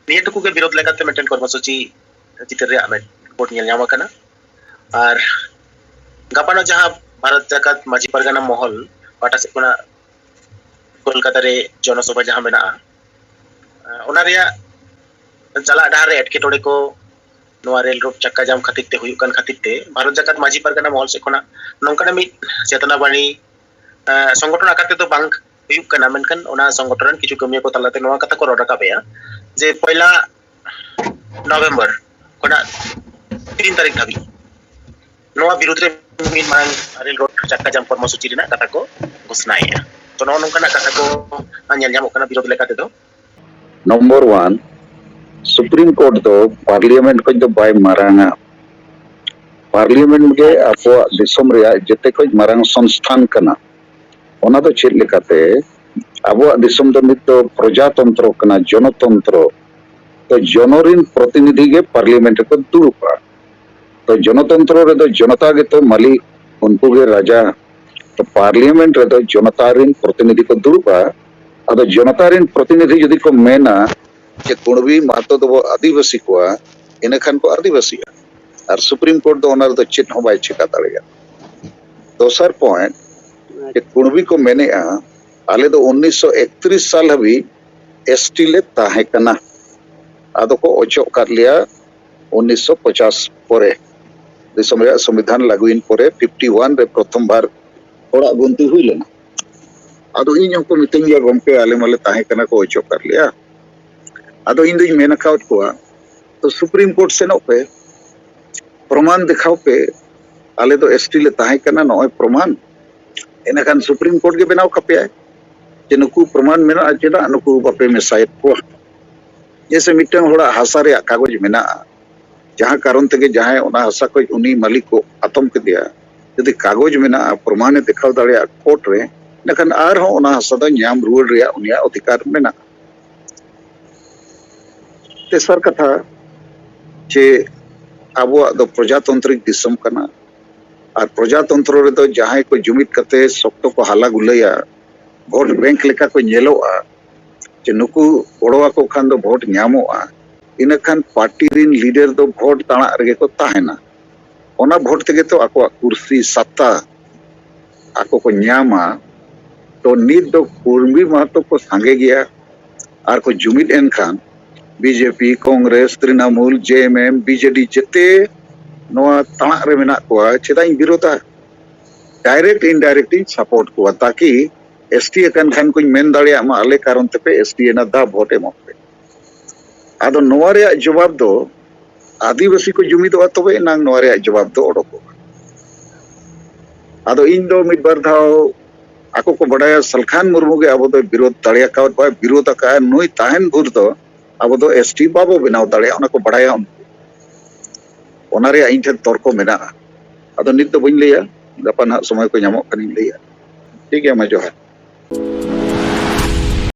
ᱱᱤᱭᱟᱹ ᱴᱩᱠᱩ ᱜᱮ ᱵᱤᱨᱳᱫ ᱞᱮᱠᱟᱛᱮ ᱢᱤᱫᱴᱮᱱ ᱠᱚᱨᱢᱚᱥᱩᱪᱤ ᱪᱤᱛᱟᱹᱨ ᱨᱮᱭᱟᱜ ᱢᱤᱫ ᱨᱤᱯᱳᱨᱴ ᱧᱮᱞ ᱧᱟᱢ ᱟᱠᱟᱱᱟ᱾ ᱟᱨ ᱜᱟᱯᱟᱱᱚᱜ ᱡᱟᱦᱟᱸ ᱵᱷᱟᱨᱚᱛ ᱡᱟᱠᱟᱛ ᱢᱟᱹᱡᱷᱤ ᱯᱟᱨᱜᱟᱱᱟ ᱢᱚᱦᱚᱞ ᱯᱟᱦᱴᱟ ᱥᱮᱫ ᱠᱷᱚᱱᱟᱜ ᱠᱳᱞᱠᱟᱛᱟ ᱨᱮ ᱡᱚᱱᱚᱥᱚᱵᱷᱟ ᱡᱟᱦᱟᱸ ᱢᱮᱱᱟᱜᱼᱟ, ᱟᱸ, ᱚᱱᱟ ᱨᱮᱭᱟᱜ ᱪᱟᱞᱟᱜ ᱰᱟᱦᱟᱨ ᱨᱮ ᱮᱴᱠᱮᱴᱚᱬᱮ ᱠᱚ ᱱᱚᱣᱟ ᱨᱮᱞ ᱨᱳᱰ ᱪᱟᱠᱟ ᱡᱟᱢ ᱠᱷᱟᱹᱛᱤᱨ ᱛᱮ ᱦᱩᱭᱩᱜ ᱠᱟᱱ ᱠᱷᱟᱹᱛᱤᱨ ᱛᱮ ᱵᱷᱟᱨᱚᱛ ᱡᱟᱠᱟᱛ ᱢᱟᱹᱡᱷᱤ ᱯᱟᱨᱜᱟᱱᱟ ᱢᱚᱦᱚᱞ ᱥᱮᱫ ᱠᱷᱚᱱᱟᱜ ᱱᱚᱝᱠᱟᱱᱟᱜ ᱢᱤᱫ ᱪᱮᱛᱱᱟ ᱵᱟᱹᱱᱤ ᱥᱚᱝᱜᱚᱴᱷᱚᱱ ᱟᱠᱟᱨ ᱛᱮᱫᱚ ᱵᱟᱝ ᱦᱩᱭᱩᱜ ᱠᱟᱱᱟ, ᱢᱮᱱᱠᱷᱟᱱ ᱚᱱᱟ ᱥᱚᱝᱜᱚᱴᱷᱚᱱ ᱨᱮᱱ ᱠᱤᱪᱷᱩ ᱠᱟᱹᱢᱤᱭᱟᱹ ᱠᱚ ᱛᱟᱞᱟᱛᱮ ᱱᱚᱣᱟ ᱠᱟᱛᱷᱟ ᱠᱚ ᱨᱚᱲ ᱨᱟᱠᱟᱵᱮᱜᱼᱟ ᱡᱮ ᱯᱚᱭᱞᱟ ᱱᱚᱵᱷᱮᱢᱵᱚᱨ ᱠᱷᱚᱱᱟᱜ ᱛᱤᱱ ᱛᱟᱹᱨᱤᱠᱷ ᱫᱷᱟᱹᱵᱤᱡ ᱱᱚᱣᱟ ᱵᱤᱨᱩᱫᱽ ᱨᱮ ᱢᱤᱫ ᱢᱟᱨᱟᱝ ᱨᱮᱞ ᱨᱳᱰ ᱪᱟᱠᱟ ᱡᱟᱢ ᱠᱚᱨᱢᱚᱥᱩᱪᱤ ᱨᱮᱱᱟᱜ ᱠᱟᱛᱷᱟ ᱠᱚ ᱜᱷᱳᱥᱱᱟᱭᱮᱜᱼᱟ᱾ ᱛᱚ, ᱱᱚᱜᱼᱚ ᱱᱚᱝᱠᱟᱱᱟᱜ ᱠᱟᱛᱷᱟ ᱠᱚ ᱧᱮᱞ ᱧᱟᱢᱚᱜ ᱠᱟᱱᱟ ᱵᱤᱨᱳᱫᱽ ᱞᱮᱠᱟ ᱛᱮᱫᱚ᱾ ᱱᱚᱢᱵᱚᱨ ᱚᱣᱟᱱ, ᱥᱩᱯᱨᱤᱢ ᱠᱳᱨᱴ ᱫᱚ ᱯᱟᱨᱞᱤᱭᱟᱢᱮᱱᱴ ᱠᱷᱚᱱ ᱫᱚ ᱵᱟᱭ ᱢᱟᱨᱟᱝᱟ᱾ ᱯᱟᱨᱞᱤᱭᱟᱢᱮᱱᱴ ᱜᱮ ᱟᱵᱚᱣᱟᱜ ᱫᱤᱥᱚᱢ ᱨᱮᱭᱟᱜ ᱡᱮᱛᱮ ᱠᱷᱚᱱ ᱢᱟᱨᱟᱝ ᱥᱚᱝᱥᱛᱷᱟᱱ ᱠᱟᱱᱟ᱾ ᱚᱱᱟ ᱫᱚ ᱪᱮᱫ ᱞᱮᱠᱟᱛᱮ? ᱟᱵᱚᱣᱟᱜ ᱫᱤᱥᱚᱢ ᱫᱚ ᱱᱤᱛ ᱫᱚ ᱯᱨᱚᱡᱟᱛᱚᱱᱛᱨᱚ ᱠᱟᱱᱟ, ᱡᱚᱱᱚᱛᱚᱱᱛᱨᱚ᱾ ᱛᱚ, ᱡᱚᱱᱚ ᱨᱤᱱ ᱯᱨᱚᱛᱤᱱᱤᱫᱷᱤ ᱜᱮ ᱯᱟᱨᱞᱤᱭᱟᱢᱮᱱᱴ ᱨᱮᱠᱚ ᱫᱩᱲᱩᱵᱼᱟ᱾ ᱛᱚ, ᱡᱚᱱᱚᱛᱚᱱᱛᱨᱚ ᱨᱮᱫᱚ ᱡᱚᱱᱚᱛᱟ ᱜᱮᱛᱚ ᱢᱟᱹᱞᱤᱠ, ᱩᱱᱠᱩ ᱜᱮ ᱨᱟᱡᱟ᱾ ᱛᱚ, ᱯᱟᱨᱞᱤᱭᱟᱢᱮᱱᱴ ᱨᱮᱫᱚ ᱡᱚᱱᱚᱛᱟ ᱨᱤᱱ ᱯᱨᱚᱛᱤᱱᱤᱫᱷᱤ ᱠᱚ ᱫᱩᱲᱩᱵᱼᱟ᱾ ᱟᱫᱚ ᱡᱚᱱᱚᱛᱟ ᱨᱤᱱ ᱯᱨᱚᱛᱤᱱᱤᱫᱷᱤ ᱡᱩᱫᱤ ᱠᱚ ᱢᱮᱱᱟ ᱡᱮ ᱠᱩᱬᱵᱤ ᱢᱟᱦᱟᱛᱚ ᱫᱚᱵᱚ ᱟᱹᱫᱤᱵᱟᱹᱥᱤ ᱠᱚᱣᱟ, ᱤᱱᱟᱹᱠᱷᱟᱱ ᱠᱚ ᱟᱹᱫᱤᱵᱟᱹᱥᱤᱜᱼᱟ᱾ ᱟᱨ ᱥᱩᱯᱨᱤᱢ ᱠᱳᱨᱴ ᱫᱚ ᱚᱱᱟ ᱨᱮᱫᱚ ᱪᱮᱫ ᱦᱚᱸ ᱵᱟᱭ ᱪᱮᱠᱟ ᱫᱟᱲᱮᱭᱟᱜᱼᱟ᱾ ᱫᱚᱥᱟᱨ ᱯᱚᱭᱮᱱᱴ, ᱡᱮ ᱠᱩᱬᱵᱤ ᱠᱚ ᱢᱮᱱᱮᱜᱼᱟ, ᱟᱞᱮ ᱫᱚ ᱩᱱᱤᱥᱥᱚ ᱮᱠᱛᱨᱤᱥ ᱥᱟᱞ ᱦᱟᱹᱵᱤᱡ ᱮᱥᱴᱤ ᱞᱮ ᱛᱟᱦᱮᱸ ᱠᱟᱱᱟ, ᱟᱫᱚ ᱠᱚ ᱚᱪᱚᱜ ᱠᱟᱫ ᱞᱮᱭᱟ ᱩᱱᱤᱥᱥᱚ ᱯᱚᱪᱟᱥ ᱯᱚᱨᱮ, ᱫᱤᱥᱚᱢ ᱨᱮᱭᱟᱜ ᱥᱚᱝᱵᱤᱫᱷᱟᱱ ᱞᱟᱹᱜᱩᱭᱮᱱ ᱯᱚᱨᱮ ᱯᱷᱤᱯᱴᱤ ᱚᱣᱟᱱ ᱨᱮ ᱯᱨᱚᱛᱷᱚᱢ ᱵᱟᱨ ᱦᱚᱲᱟᱜ ᱜᱩᱱᱛᱤ ᱦᱩᱭ ᱞᱮᱱᱟ᱾ ᱟᱫᱚ ᱤᱧ ᱦᱚᱸᱠᱚ ᱢᱤᱛᱟᱹᱧ ᱜᱮᱭᱟ, "ᱜᱚᱢᱠᱮ, ᱟᱞᱮ ᱢᱟᱞᱮ ᱛᱟᱦᱮᱸ ᱠᱟᱱᱟ, ᱠᱚ ᱚᱪᱚᱜ ᱠᱟᱫ ᱞᱮᱭᱟ?" ᱟᱫᱚ ᱤᱧ ᱫᱩᱧ ᱢᱮᱱ ᱟᱠᱟᱫ ᱠᱚᱣᱟ, "ᱛᱚ ᱥᱩᱯᱨᱤᱢ ᱠᱳᱨᱴ ᱥᱮᱱᱚᱜ ᱯᱮ, ᱯᱨᱚᱢᱟᱱ ᱫᱮᱠᱷᱟᱣ ᱯᱮ, ᱟᱞᱮ ᱫᱚ ᱮᱥᱴᱤ ᱞᱮ ᱛᱟᱦᱮᱸ ᱠᱟᱱᱟ, ᱱᱚᱜᱼᱚᱭ ᱯᱨᱚᱢᱟᱱ᱾ ᱤᱱᱟᱹᱠᱷᱟᱱ ᱥᱩᱯᱨᱤᱢ ᱠᱳᱨᱴ ᱜᱮ ᱵᱮᱱᱟᱣ ᱠᱟᱯᱮᱭᱟᱭ ᱡᱮ ᱱᱩᱠᱩ ᱯᱨᱚᱢᱟᱱ ᱢᱮᱱᱟᱜᱼᱟ, ᱪᱮᱫᱟᱜ ᱱᱩᱠᱩ ᱵᱟᱯᱮ ᱢᱮᱥᱟᱭᱮᱫ ᱠᱚᱣᱟ?" ᱡᱮᱭᱥᱮ ᱢᱤᱫᱴᱟᱝ ᱦᱚᱲᱟᱜ ᱦᱟᱥᱟ ᱨᱮᱭᱟᱜ ᱠᱟᱜᱚᱡᱽ ᱢᱮᱱᱟᱜᱼᱟ, ᱡᱟᱦᱟᱸ ᱠᱟᱨᱚᱱ ᱛᱮᱜᱮ ᱡᱟᱦᱟᱸᱭ ᱚᱱᱟ ᱦᱟᱥᱟ ᱠᱷᱚᱡ ᱩᱱᱤ ᱢᱟᱹᱞᱤᱠ ᱠᱚ ᱟᱛᱚᱢ ᱠᱮᱫᱮᱭᱟ, ᱡᱩᱫᱤ ᱠᱟᱜᱚᱡᱽ ᱢᱮᱱᱟᱜᱼᱟ, ᱯᱨᱚᱢᱟᱱᱮ ᱫᱮᱠᱷᱟᱣ ᱫᱟᱲᱮᱭᱟᱜᱼᱟ ᱠᱳᱨᱴ ᱨᱮ, ᱤᱱᱟᱹᱠᱷᱟᱱ ᱟᱨᱦᱚᱸ ᱚᱱᱟ ᱦᱟᱥᱟ ᱫᱚ ᱧᱟᱢ ᱨᱩᱣᱟᱹᱲ ᱨᱮᱭᱟᱜ ᱩᱱᱤᱭᱟᱜ ᱚᱫᱷᱤᱠᱟᱨ ᱢᱮᱱᱟᱜᱼᱟ᱾ ᱛᱮᱥᱟᱨ ᱠᱟᱛᱷᱟ, ᱡᱮ ᱟᱵᱚᱣᱟᱜ ᱫᱚ ᱯᱨᱚᱡᱟᱛᱚᱱᱛᱨᱤᱠ ᱫᱤᱥᱚᱢ ᱠᱟᱱᱟ, ᱟᱨ ᱯᱨᱚᱡᱟᱛᱚᱱᱛᱨᱚ ᱨᱮᱫᱚ ᱡᱟᱦᱟᱸᱭ ᱠᱚ ᱡᱩᱢᱤᱫ ᱠᱟᱛᱮ ᱥᱚᱠᱛᱚ ᱠᱚ ᱦᱟᱞᱟ ᱜᱩᱞᱟᱹᱭᱟ, ᱵᱷᱳᱴ ᱵᱮᱝᱠ ᱞᱮᱠᱟ ᱠᱚ ᱧᱮᱞᱚᱜᱼᱟ, ᱡᱮ ᱱᱩᱠᱩ ᱜᱚᱲᱚ ᱟᱠᱚ ᱠᱷᱟᱱ ᱫᱚ ᱵᱷᱳᱴ ᱧᱟᱢᱚᱜᱼᱟ, ᱤᱱᱟᱹᱠᱷᱟᱱ ᱯᱟᱨᱴᱤ ᱨᱤᱱ ᱞᱤᱰᱟᱨ ᱫᱚ ᱵᱷᱳᱴ ᱛᱟᱲᱟᱜ ᱨᱮᱜᱮ ᱠᱚ ᱛᱟᱦᱮᱱᱟ᱾ ᱚᱱᱟ ᱵᱷᱳᱴ ᱛᱮᱜᱮ ᱛᱚ ᱟᱠᱚᱣᱟᱜ ᱠᱩᱨᱥᱤ ᱥᱟᱛᱟ ᱟᱠᱚ ᱠᱚ ᱧᱟᱢᱟ᱾ ᱛᱚ ᱱᱤᱛ ᱫᱚ ᱠᱩᱬᱵᱤ ᱢᱟᱦᱟᱛᱚ ᱠᱚ ᱥᱟᱸᱜᱮ ᱜᱮᱭᱟ ᱟᱨ ᱠᱚ ᱡᱩᱢᱤᱫ ᱮᱱᱠᱷᱟᱱ ᱵᱤᱡᱮᱯᱤ, ᱠᱚᱝᱜᱨᱮᱥ, ᱛᱨᱤᱱᱟᱢᱩᱞ, ᱡᱮᱮᱢᱮᱢ, ᱵᱤᱡᱮᱰᱤ, ᱡᱮᱛᱮ ᱱᱚᱣᱟ ᱛᱟᱲᱟᱜ ᱨᱮ ᱢᱮᱱᱟᱜ ᱠᱚᱣᱟ, ᱪᱮᱫᱟᱜ ᱤᱧ ᱵᱤᱨᱳᱫᱷᱟ? ᱰᱟᱭᱨᱮᱠᱴ ᱤᱱᱰᱟᱭᱨᱮᱠᱴ ᱤᱧ ᱥᱟᱯᱳᱨᱴ ᱠᱚᱣᱟ, ᱛᱟᱠᱤ ᱮᱥᱴᱤ ᱟᱠᱟᱱ ᱠᱷᱟᱱ ᱠᱚᱧ ᱢᱮᱱ ᱫᱟᱲᱮᱭᱟᱜ ᱢᱟ, ᱟᱞᱮ ᱠᱟᱨᱚᱱ ᱛᱮᱯᱮ ᱮᱥᱴᱤ ᱮᱱᱟ, ᱫᱟ ᱵᱷᱳᱴ ᱮᱢᱚᱜ ᱯᱮ᱾ ᱟᱫᱚ ᱱᱚᱣᱟ ᱨᱮᱭᱟᱜ ᱡᱚᱵᱟᱵ ᱫᱚ ᱟᱹᱫᱤᱵᱟᱹᱥᱤ ᱠᱚ ᱡᱩᱢᱤᱫᱚᱜᱼᱟ, ᱛᱚᱵᱮ ᱮᱱᱟᱝ ᱱᱚᱣᱟ ᱨᱮᱭᱟᱜ ᱡᱚᱵᱟᱵ ᱫᱚ ᱚᱰᱚᱠᱚᱜᱼᱟ᱾ ᱟᱫᱚ ᱤᱧ ᱫᱚ ᱢᱤᱫ ᱵᱟᱨ ᱫᱷᱟᱣ ᱟᱠᱚ ᱠᱚ ᱵᱟᱰᱟᱭᱟ, ᱥᱟᱞᱠᱷᱟᱱ ᱢᱩᱨᱢᱩ ᱜᱮ ᱟᱵᱚ ᱫᱚᱭ ᱵᱤᱨᱳᱫ ᱫᱟᱲᱮ ᱟᱠᱟᱫ ᱵᱚᱱᱟ, ᱵᱤᱨᱳᱫ ᱟᱠᱟᱫᱼᱟ᱾ ᱱᱩᱭ ᱛᱟᱦᱮᱱ ᱵᱷᱳᱨ ᱫᱚ ᱟᱵᱚ ᱫᱚ ᱮᱥᱴᱤ ᱵᱟᱵᱚ ᱵᱮᱱᱟᱣ ᱫᱟᱲᱮᱭᱟᱜᱼᱟ, ᱚᱱᱟ ᱠᱚ ᱵᱟᱰᱟᱭᱟ ᱩᱱᱠᱩ᱾ ᱚᱱᱟ ᱨᱮᱭᱟᱜ ᱤᱧ ᱴᱷᱮᱱ ᱛᱚᱨᱠᱚ ᱢᱮᱱᱟᱜᱼᱟ᱾ ᱟᱫᱚ ᱱᱤᱛ ᱫᱚ ᱵᱟᱹᱧ ᱞᱟᱹᱭᱟ, ᱜᱟᱯᱟ ᱱᱟᱦᱟᱜ ᱥᱚᱢᱚᱭ ᱠᱚ ᱧᱟᱢᱚᱜ ᱠᱷᱟᱱᱤᱧ ᱞᱟᱹᱭᱟ᱾ ᱴᱷᱤᱠ ᱜᱮᱭᱟ, ᱢᱟ ᱡᱚᱦᱟᱨ᱾